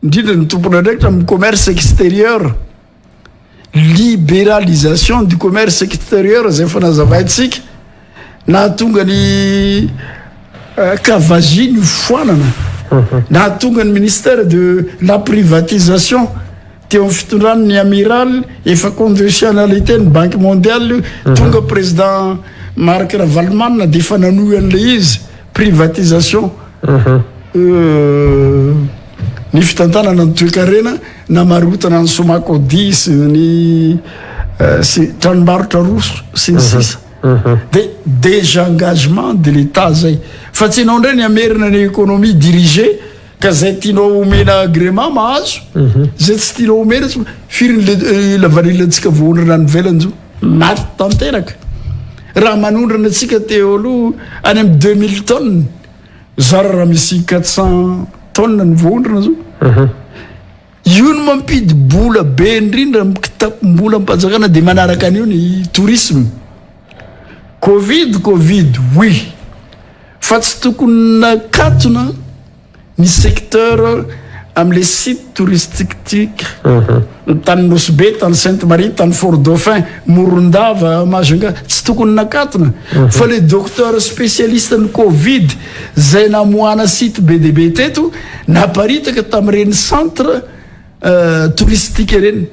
indrindra ny tompon'andraikitra amin'ny commerce extérieur, libéralisation du commerce extérieur izay efa nazavaintsika, nahatonga ny Cavagie nofoanana, nahatonga ny ministère de la privatisation teo amin'ny fitondrany ny amiral efa conditionnalité ny banque mondiale io, tonga président Marc Ravalomanana dia efa nanohy an'ilay izy privatisation. Ny fitantanana ny toekarena namarotana ny Somacodia sy ny sy tranombarotra roso sy ny sisa. De désengagement de l'Etat zay. Fa tsy ianao indray ny hamerina ny économie dirigée ka zay tianao omena agrément mahazo, zay tsy tianao omena tsy firy ny le lavanila antsika voaondrana any ivelany zao? Maty tanteraka. Raha manondrana antsika teo aloha any amin'ny 2000 tonnes, zara raha misy 400 tonnes ny voaondrana zao. Io no mampidi-bola be indrindra amin'ny kitapom-bolam-panjakana dia manaraka an'io ny tourisme. Covid covid oui fa tsy tokony nakatona ny secteur amle site touristique ny tany Nosy Be, tany Sainte Marie, tany Fort Dauphin, Morondava, Majunga tsy tokony nakatona fa le docteur spécialiste ny covid zay namoahana site be dia be teto naparitaka tamin'ireny centre touristique ireny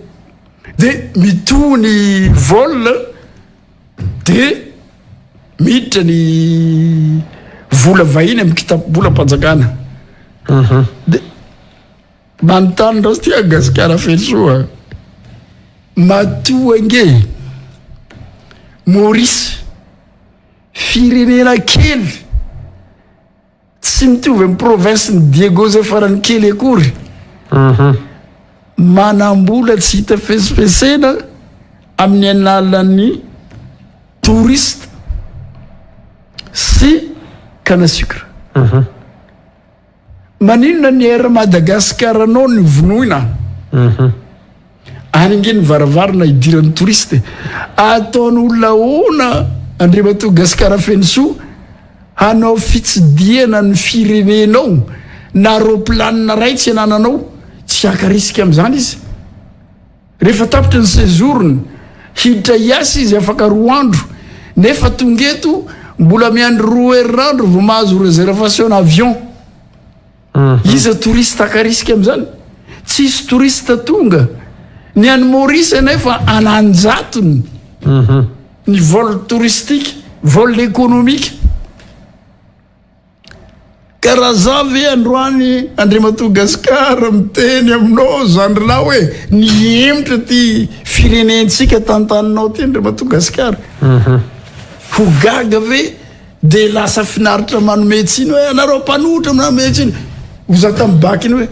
de mitohy ny vol de miditra ny vola vahiny amin'ny kitapom-bolam-panjakana de manontany ndray ty Gasikara Fenosoa matoa ange Maurice firenena kely Tsy mitovy amin'ny province-n'i Diego izay farany kely akory. Manam-bola tsy hita fesifesena amin'ny alalan'ny touriste sy canne à sucre. Maninona ny Air Madagascar anao no vonoina? Any ange ny varavarana idiran'ny touriste e. Ataon'olona ahoana Andriamatoa Gascar Fenosoa hanao fitsidihana ny firenenao na roplanina ray tsy anananao? Tsy haka risque amin'izany izy. Rehefa tapitra ny séjour-ny, hiditra hiasa izy afaka roa andro, nefa tonga eto mbola miandry roa herinandro vao mahazo réservation avion. Iza touriste haka risque amin'izany? Tsisy touriste tonga. Ny any Maurice anefa an'anjatony ny vol touristique, vol économique. Ka raha za ve androany Andriamatoa Gascar miteny aminao zandrilahy hoe nihemotra ty firenentsika tantaninao ty Andriamatoa Gascar, ho gaga ve de lasa finaritra manome tsiny hoe anareo mpanohitra manome tsiny, ho za tamin'ny bac iny hoe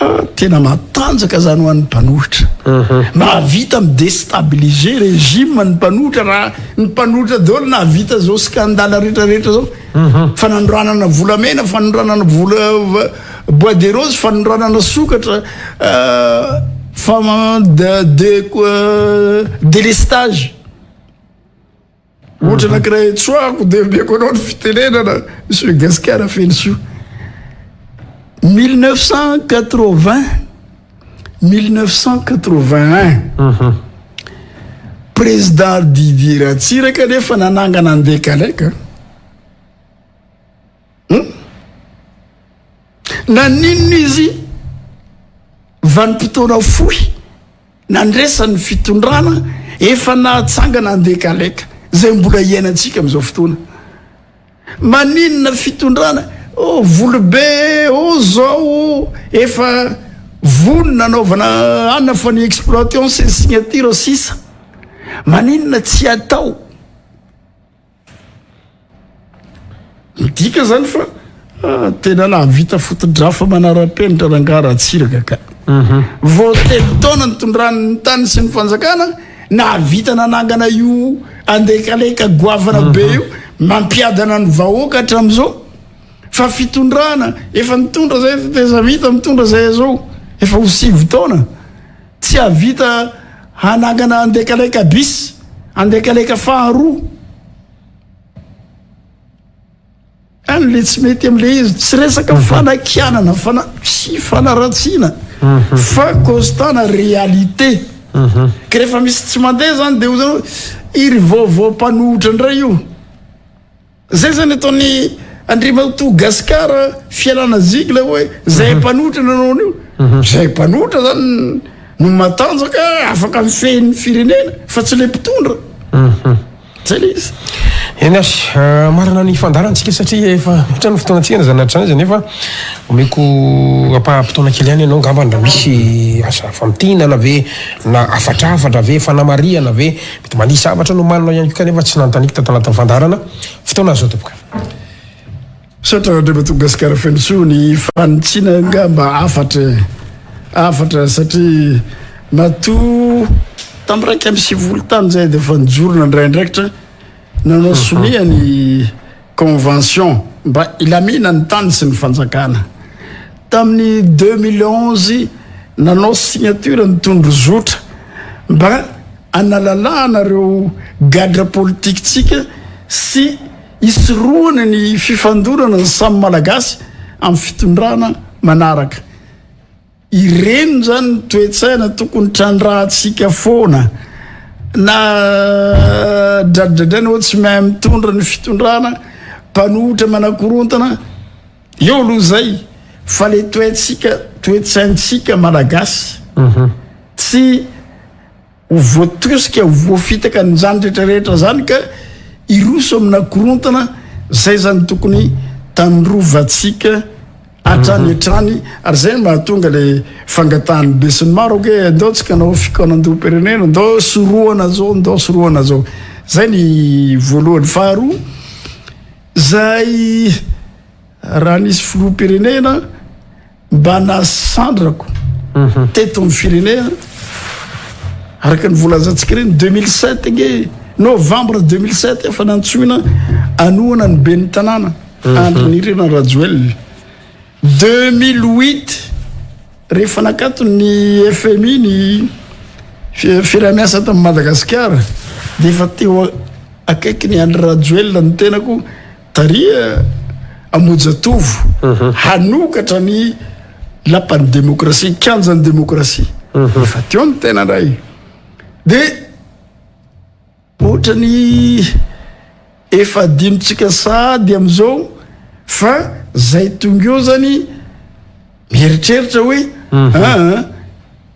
ah, tena matanjaka zany ho an'ny mpanohitra, mahavita mi-destabiliser régime ny mpanohitra, raha ny mpanohitra daholo nahavita zao scandale rehetrarehetra zao. Fanondranana volamena, fanondranana vola bois de rose, fanondranana sokatra, fa de délestage. Ohatra anankiray tsoahako dia omeko anao ny fitenenana, Monsieur Gascar Fenosoa. 1980, 1981, Président Didier Ratsiraka nefa nanangana Andekaleka. Hum? Naninona izy vanim-potoana fohy nandresany ny fitondrana efa nahatsangana Andekaleka izay mbola iainantsika amin'izao fotoana. Maninona fitondrana oh volobe oh zao oh efa vonona anaovana anona fa ny exploitation sy ny signature sisa. Maninona tsy atao? Midika zany fa ah, tena nahavita fotodrafa manara-penitra rangaha Ratsiraka ka. Mhm. Vao telo taona nitondrany ny tany sy ny fanjakana, nahavita nanangana io andekaleka goavana be mhm. io, mampiadana ny vahoaka hatramin'izao. Fa fitondrana efa nitondra zay tetezamita mitondra zay zao efa ho sivy taona tsy havita hanangana andekaleka bis, andekaleka faharoa. Any le tsy mety amle izy, tsy resaka mhm. fanakianana, fana, tsy fanaratsiana, mhm. fa constat na réalité. Mhm. Ka rehefa misy tsy mandeha zany de ho zany iry vaovao mpanohitra indray io. Zay zany ataon'i Andriamatoa Gascar fialana zigle hoe zay mpanohitra nanao an'io. Zay mpanohitra zany no matanjaka afaka mifehy ny firenena fa tsy le mpitondra. Zay le izy. Eny ary, marina ny fandaharantsika satria efa mihoatra ny fotoanantsika na izany hatrany izy nefa omeko ampaham-potoana kely ihany ianao angambany raha misy asa famintinana ve na hafatrafatra ve, fanamarihana ve, mety mba nisy zavatra nomaninao ihany koa kanefa tsy nanontaniako tato anatin'ny fandaharana. Fotoana azo tompoko. Misaotra Andriamatoa Gasikara Fenosoa ny fanitsiana angamba hafatra e. Hafatra satria matoa tamin'ny 91 tany izay dia efa nijoro nandray andraikitra nanao sonia ny convention mba hilamina ny tany sy ny fanjakana. Tamin'ny 2011 nanao signature ny tondrozotra mba hanalalahana ireo gadra politikintsika sy Hisorohana ny fifandonana ny samy Malagasy amin'ny fitondrana manaraka. Ireny izany ny toe-tsaina tokony trandrahantsika foana. Na dradradraina hoe tsy mahay mitondra ny fitondrana, mpanohitra manakorontana, eo aloha izay fa le toe-tsika, toe-tsaintsika Malagasy tsy Ho voatosika, ho voafitaka an'izany rehetra rehetra izany ka hiroso amina korontana, izay izany tokony tandrovantsika hatrany hatrany, ary izay no mahatonga ilay fangatahan'ny besinimaro hoe andao tsika hanao fikaonandoham-pirenena, andao sorohana zao, andao sorohana zao. Izay ny voalohany. Faharoa, izay raha nisy filoham-pirenena, Mba nasandrako teto amin'ny firenena araka ny voalazantsika ireny 2007 ange novembre 2007 efa nantsoina anohana ny ben'ny tanàna Andry Nirina Rajoelina 2008 rehefa nakatony ny FMI ny fiaraha-miasa tamin'i Madagasikara dia efa teo akaiky ny Andry Rajoelina ny tenako Taria Ambohijatovo hanokatra ny lapan'ny demokrasia, kianjan'ny demokrasia. Efa teo ny tena indray. Dia ohatran'ny efa adinontsika sahady amin'izao fa zay tonga eo zany mieritreritra hoe aa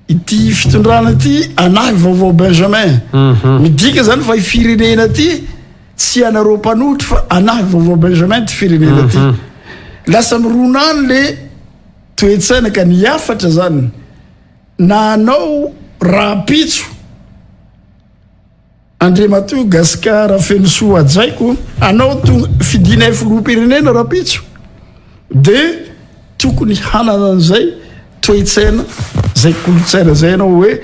ity fitondrana ity anahy vaovao Benjamin. Midika zany fa firenena ity Tsy ianareo mpanohitra fa anahy vaovao Benjamin ty firenena ty. Lasa mirona any le toe-tsaina ka ny hafatra zany na anao rahampitso Andriamatoa Gascar Fenosoa Hajaiko anao tonga fidinay filoham-pirenena rahampitso de tokony hanana an'izay toe-tsaina zay kolontsaina zay ianao hoe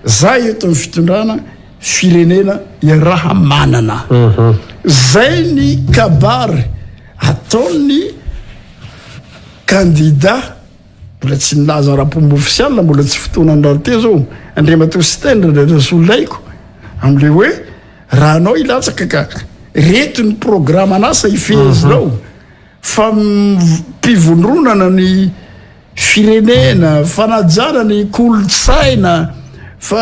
za eto amin'ny fitondrana firenena iaraha manana zay ny kabary ataon'ny kandida mbola tsy nilaza ara-pomba ofisialy mbola tsy fotoanany rahateo zao Andriamatoa Siteny Randrianasolonaiko am'le hoe raha anao hilatsaka ka reto ny programan'asa ifehezinao Fa mpivondronana ny firenena, fanajana ny kolontsaina, fa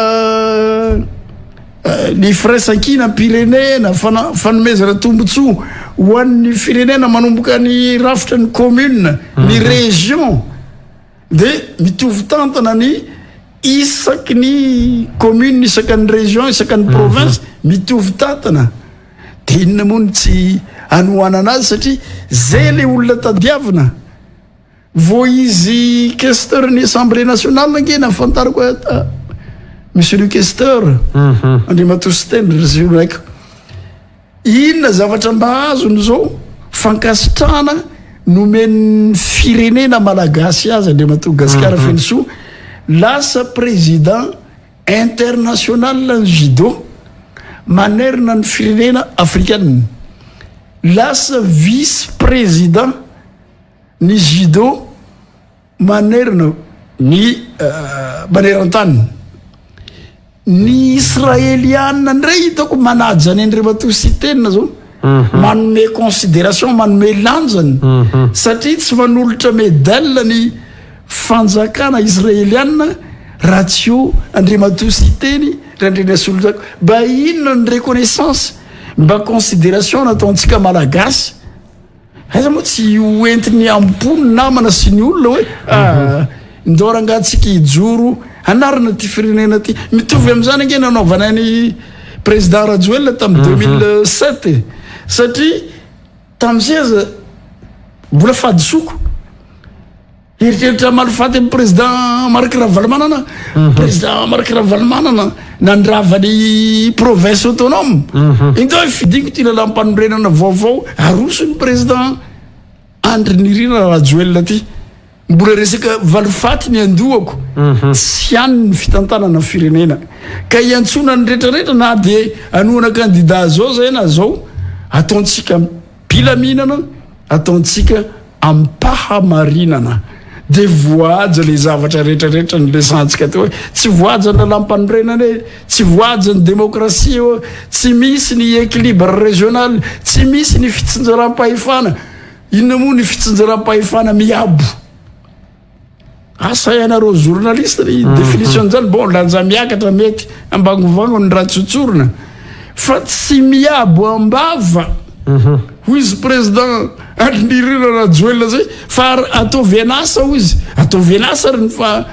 ny firaisankinam-pirenena, fanomezana tombontsoa ho an'ny firenena manomboka ny rafitra ny commune, ny région, dia mitovy tantana ny isaky ny commune, isaky ny région, isaky ny province, mitovy tantana. De inona moa no tsy hanohanana azy satria zay le olona tadiavina. Vao izy questeur ny assemblée nationale ange nahafantarako hoe monsieur le questeur Andriamatoa Siteny Rasolondraiko. Inona zavatra mba azony zao fankasitrahana nomen'ny firenena malagasy azy Andriamatoa Gasikara Fenosoa lasa président International ny judo manerana ny firenena afrikana. Lasa vice président ny judo manerana ny maneran-tany. Ny israeliana indray hitako manaja an'i Andriamatoa Siteny zao. Manome considération, manome lanjany satria tsy manolotra médaille ny fanjakana israeliana raha tsy eo Andriamatoa Siteny Randrianasoloniaiko. Mba inona ny reconnaissance, mba considération nataontsika malagasy? Aiza moa tsy ho entiny am-po ny namana sy ny olona hoe ah, ndao rangaha tsika hijoro hanarina ity firenena ity. Mitovy amin'izany ange nanaovana ny président Rajoelina tamin'ny 2007 e. Satria tamin'izay aza mbola fahadisoako. Eritreritra malifaty amin'ny président Marc Ravalomanana, président Marc Ravalomanana nandrava ny province autonome. Indao fidiko ty lalam-panorenana vaovao aroso ny président Andry Nirina Rajoelina ty. Mbola resaka valifaty ny andohako, tsy any ny fitantanana firenena. Ka iantsoana ny retraretra na dia anohana candidat zao zay na zao, ataontsika am-pilaminana, ataontsika am-pahamarinana. Dia voahaja le zavatra retraretra niresahantsika teo hoe tsy voahaja ny lalam-panorenana e, tsy voahaja ny demokrasia eo, tsy misy ny équilibre régional, tsy misy ny fitsinjaram-pahefana. Inona moa ny fitsinjaram-pahefana miabo? Asa ianareo journaliste ny définition zany, bon lanja miakatra mety ambangovango ny raha tsotsorina fa tsy miabo am-bava. Hoy izy président Andry Nirina Rajoelina zay fa ataovy an'asa hoy izy, ataovy an'asa ary ny fa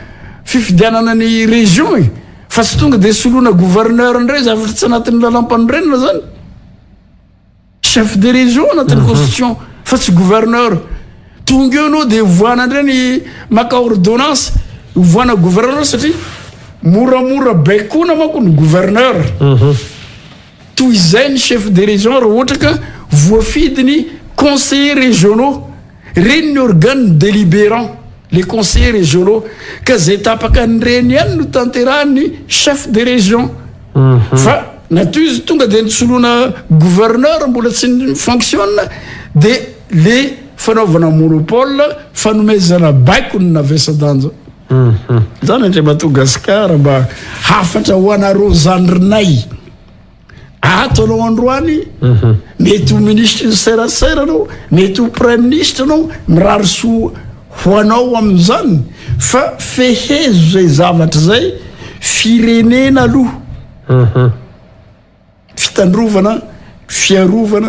fifidianana ny région e, fa tsy tonga de soloina gouverneur indray zavatra tsy anatin'ny lalam-panorenana zany. Chef de région anatin'ny constitution fa tsy gouverneur. Tonga eo anao dia ovoana indray ny maka ordonnance, ovoana gouverneur satria moramora baikoana manko ny gouverneur. Toy izay ny chef de région raha ohatra ka voafidy ny conseillers régionaux. Ireny ny organe délibérant, les conseillers régionaux. Ka izay tapaka an'ireny ihany no tanterahan'ny chef de région. Fa na toy izy tonga dia nitsoloana gouverneur mbola tsy ni-fonctionne dia le fanaovana monopole, fanomezana baiko no navesa-danja. Zany Andriamatoa Gasikara mba hafatra ho anareo zandrinay. Ato anao androany, mety ho minisitry ny serasera anao, mety ho praiminisitra anao, mirary soa ho anao amin'izany fa fehezo izay zavatra izay, firenena aloha, fitandrovana, fiarovana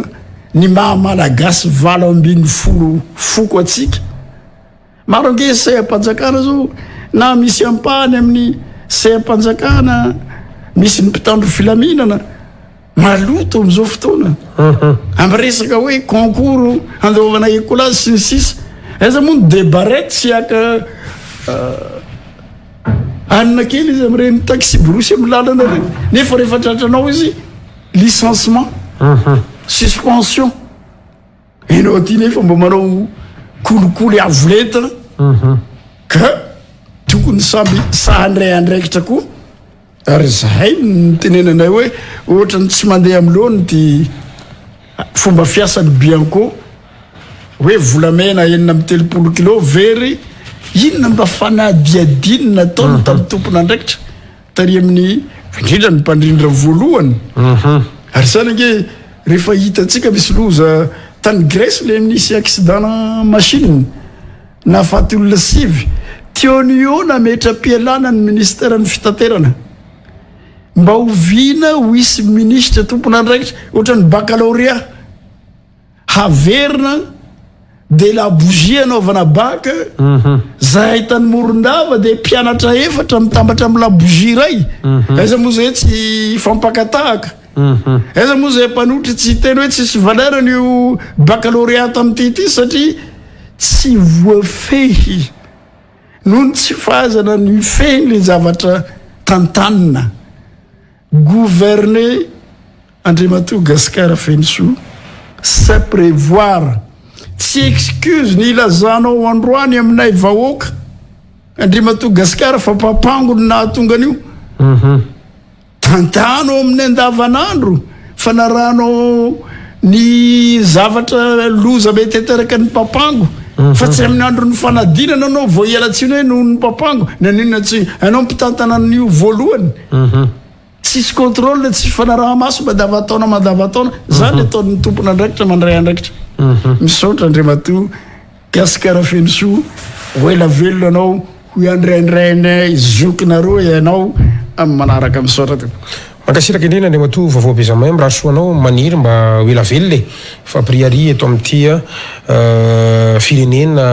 ny maha malagasy 18 foko antsika. Maro ange seha-panjakana zao na misy ampahany amin'ny seha-panjakana misy ny mpitandro filaminana maloto amin'izao fotoana amin'ny resaka hoe concours handoavana écolage sy ny sisa. Aiza moa ny débarrette tsy haka hanina kely izy amin'ireny taxi brousse amin'ny lalana ireny, nefa rehefa tratranao izy licenciement, suspension. Enao aty nefa mba manao kolikoly avo lenta ka tokony samby sahy handray andraikitra koa ary zahay nitenenanay hoe ohatrany tsy mandeha amin'ny laoniny ity fomba fiasan'ny Bianco hoe volamena 36 kilao very inona mba fanadihadiana nataony tamin'ny tompon'andraikitra Tary amin'ny indrindra ny mpandrindra voalohany. Ary zany ange rehefa hitantsika misy loza tany Grèce le nisy accident machine nahafaty olona sivy. Teo no eo nametra-pialana ny ministeran'ny fitaterana. Mba oviana ho hisy minisitra tompon'andraikitra ohatran'ny baccalauréat. Haverina de labozia anaovana bac, zahay tany Morondava de mpianatra efatra mitambatra amin'ny labozia iray, aiza moa zay tsy hifampakatahaka, aiza moa zay mpanohitra tsy hiteny hoe tsisy valeur an'io baccalauréat tamin'ity ity satria tsy voafehy noho ny tsy fahaizana ny mifehy le zavatra tantanina, gouverner. Andriamatoa Gascar Fenosoa, c'est prévoir. Tsy excuse ny ilazanao androany aminay vahoaka Andriamatoa Gascar fa papango no nahatonga an'io. Tantano amin'ny andavanandro fa narahanao ny zavatra loza mety hateraka ny papango fa tsy amin'ny andron'ny fanadinana anao vao hiala tsiny hoe noho ny papango. Naninona tsy anao mpitantana an'io voalohany? Tsisy contrôle, tsisy fanaraha-maso mandavan-taona mandavan-taona. Zany ataon'ny tompon'andraikitra mandray andraikitra. Misaotra Andriamatoa Gascar Fenosoa, ho ela velona anao, ho iandraindrainay zokinareo ianao amin'ny manaraka. Misaotra tompoko. Mankasitraka indrindra Andriamatoa Vaovao Benjamin, mirary soa anao, maniry mba ho ela velona e, hifampiriaria eto amin'ity firenena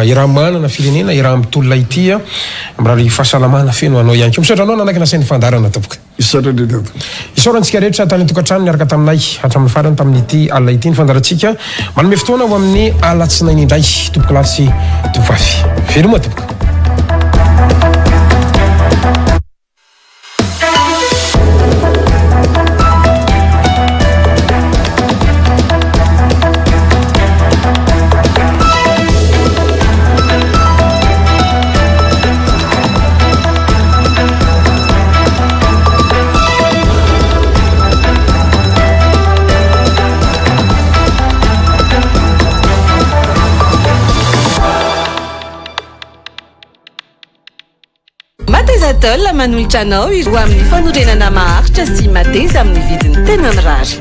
iaraha-manana, firenena iaraha-mitolona ity, mirary fahasalamana feno anao ihany koa. Misaotra anao nanaiky nasain'ny fandaharana tompoko. Misaotra indrindra tompoko. Isaorantsika rehetra tany an-tokantrano niaraka taminay hatramin'ny farany tamin'ity alina ity ny fandaharantsika. Manome fotoana ho amin'ny alatsinainy indray tompokolahy sy tompovavy. Veloma tompoko. Mateza Atoll manolotra anao ireo amin'ny fanorenana maharitra sy mateza amin'ny vidiny tena mirary.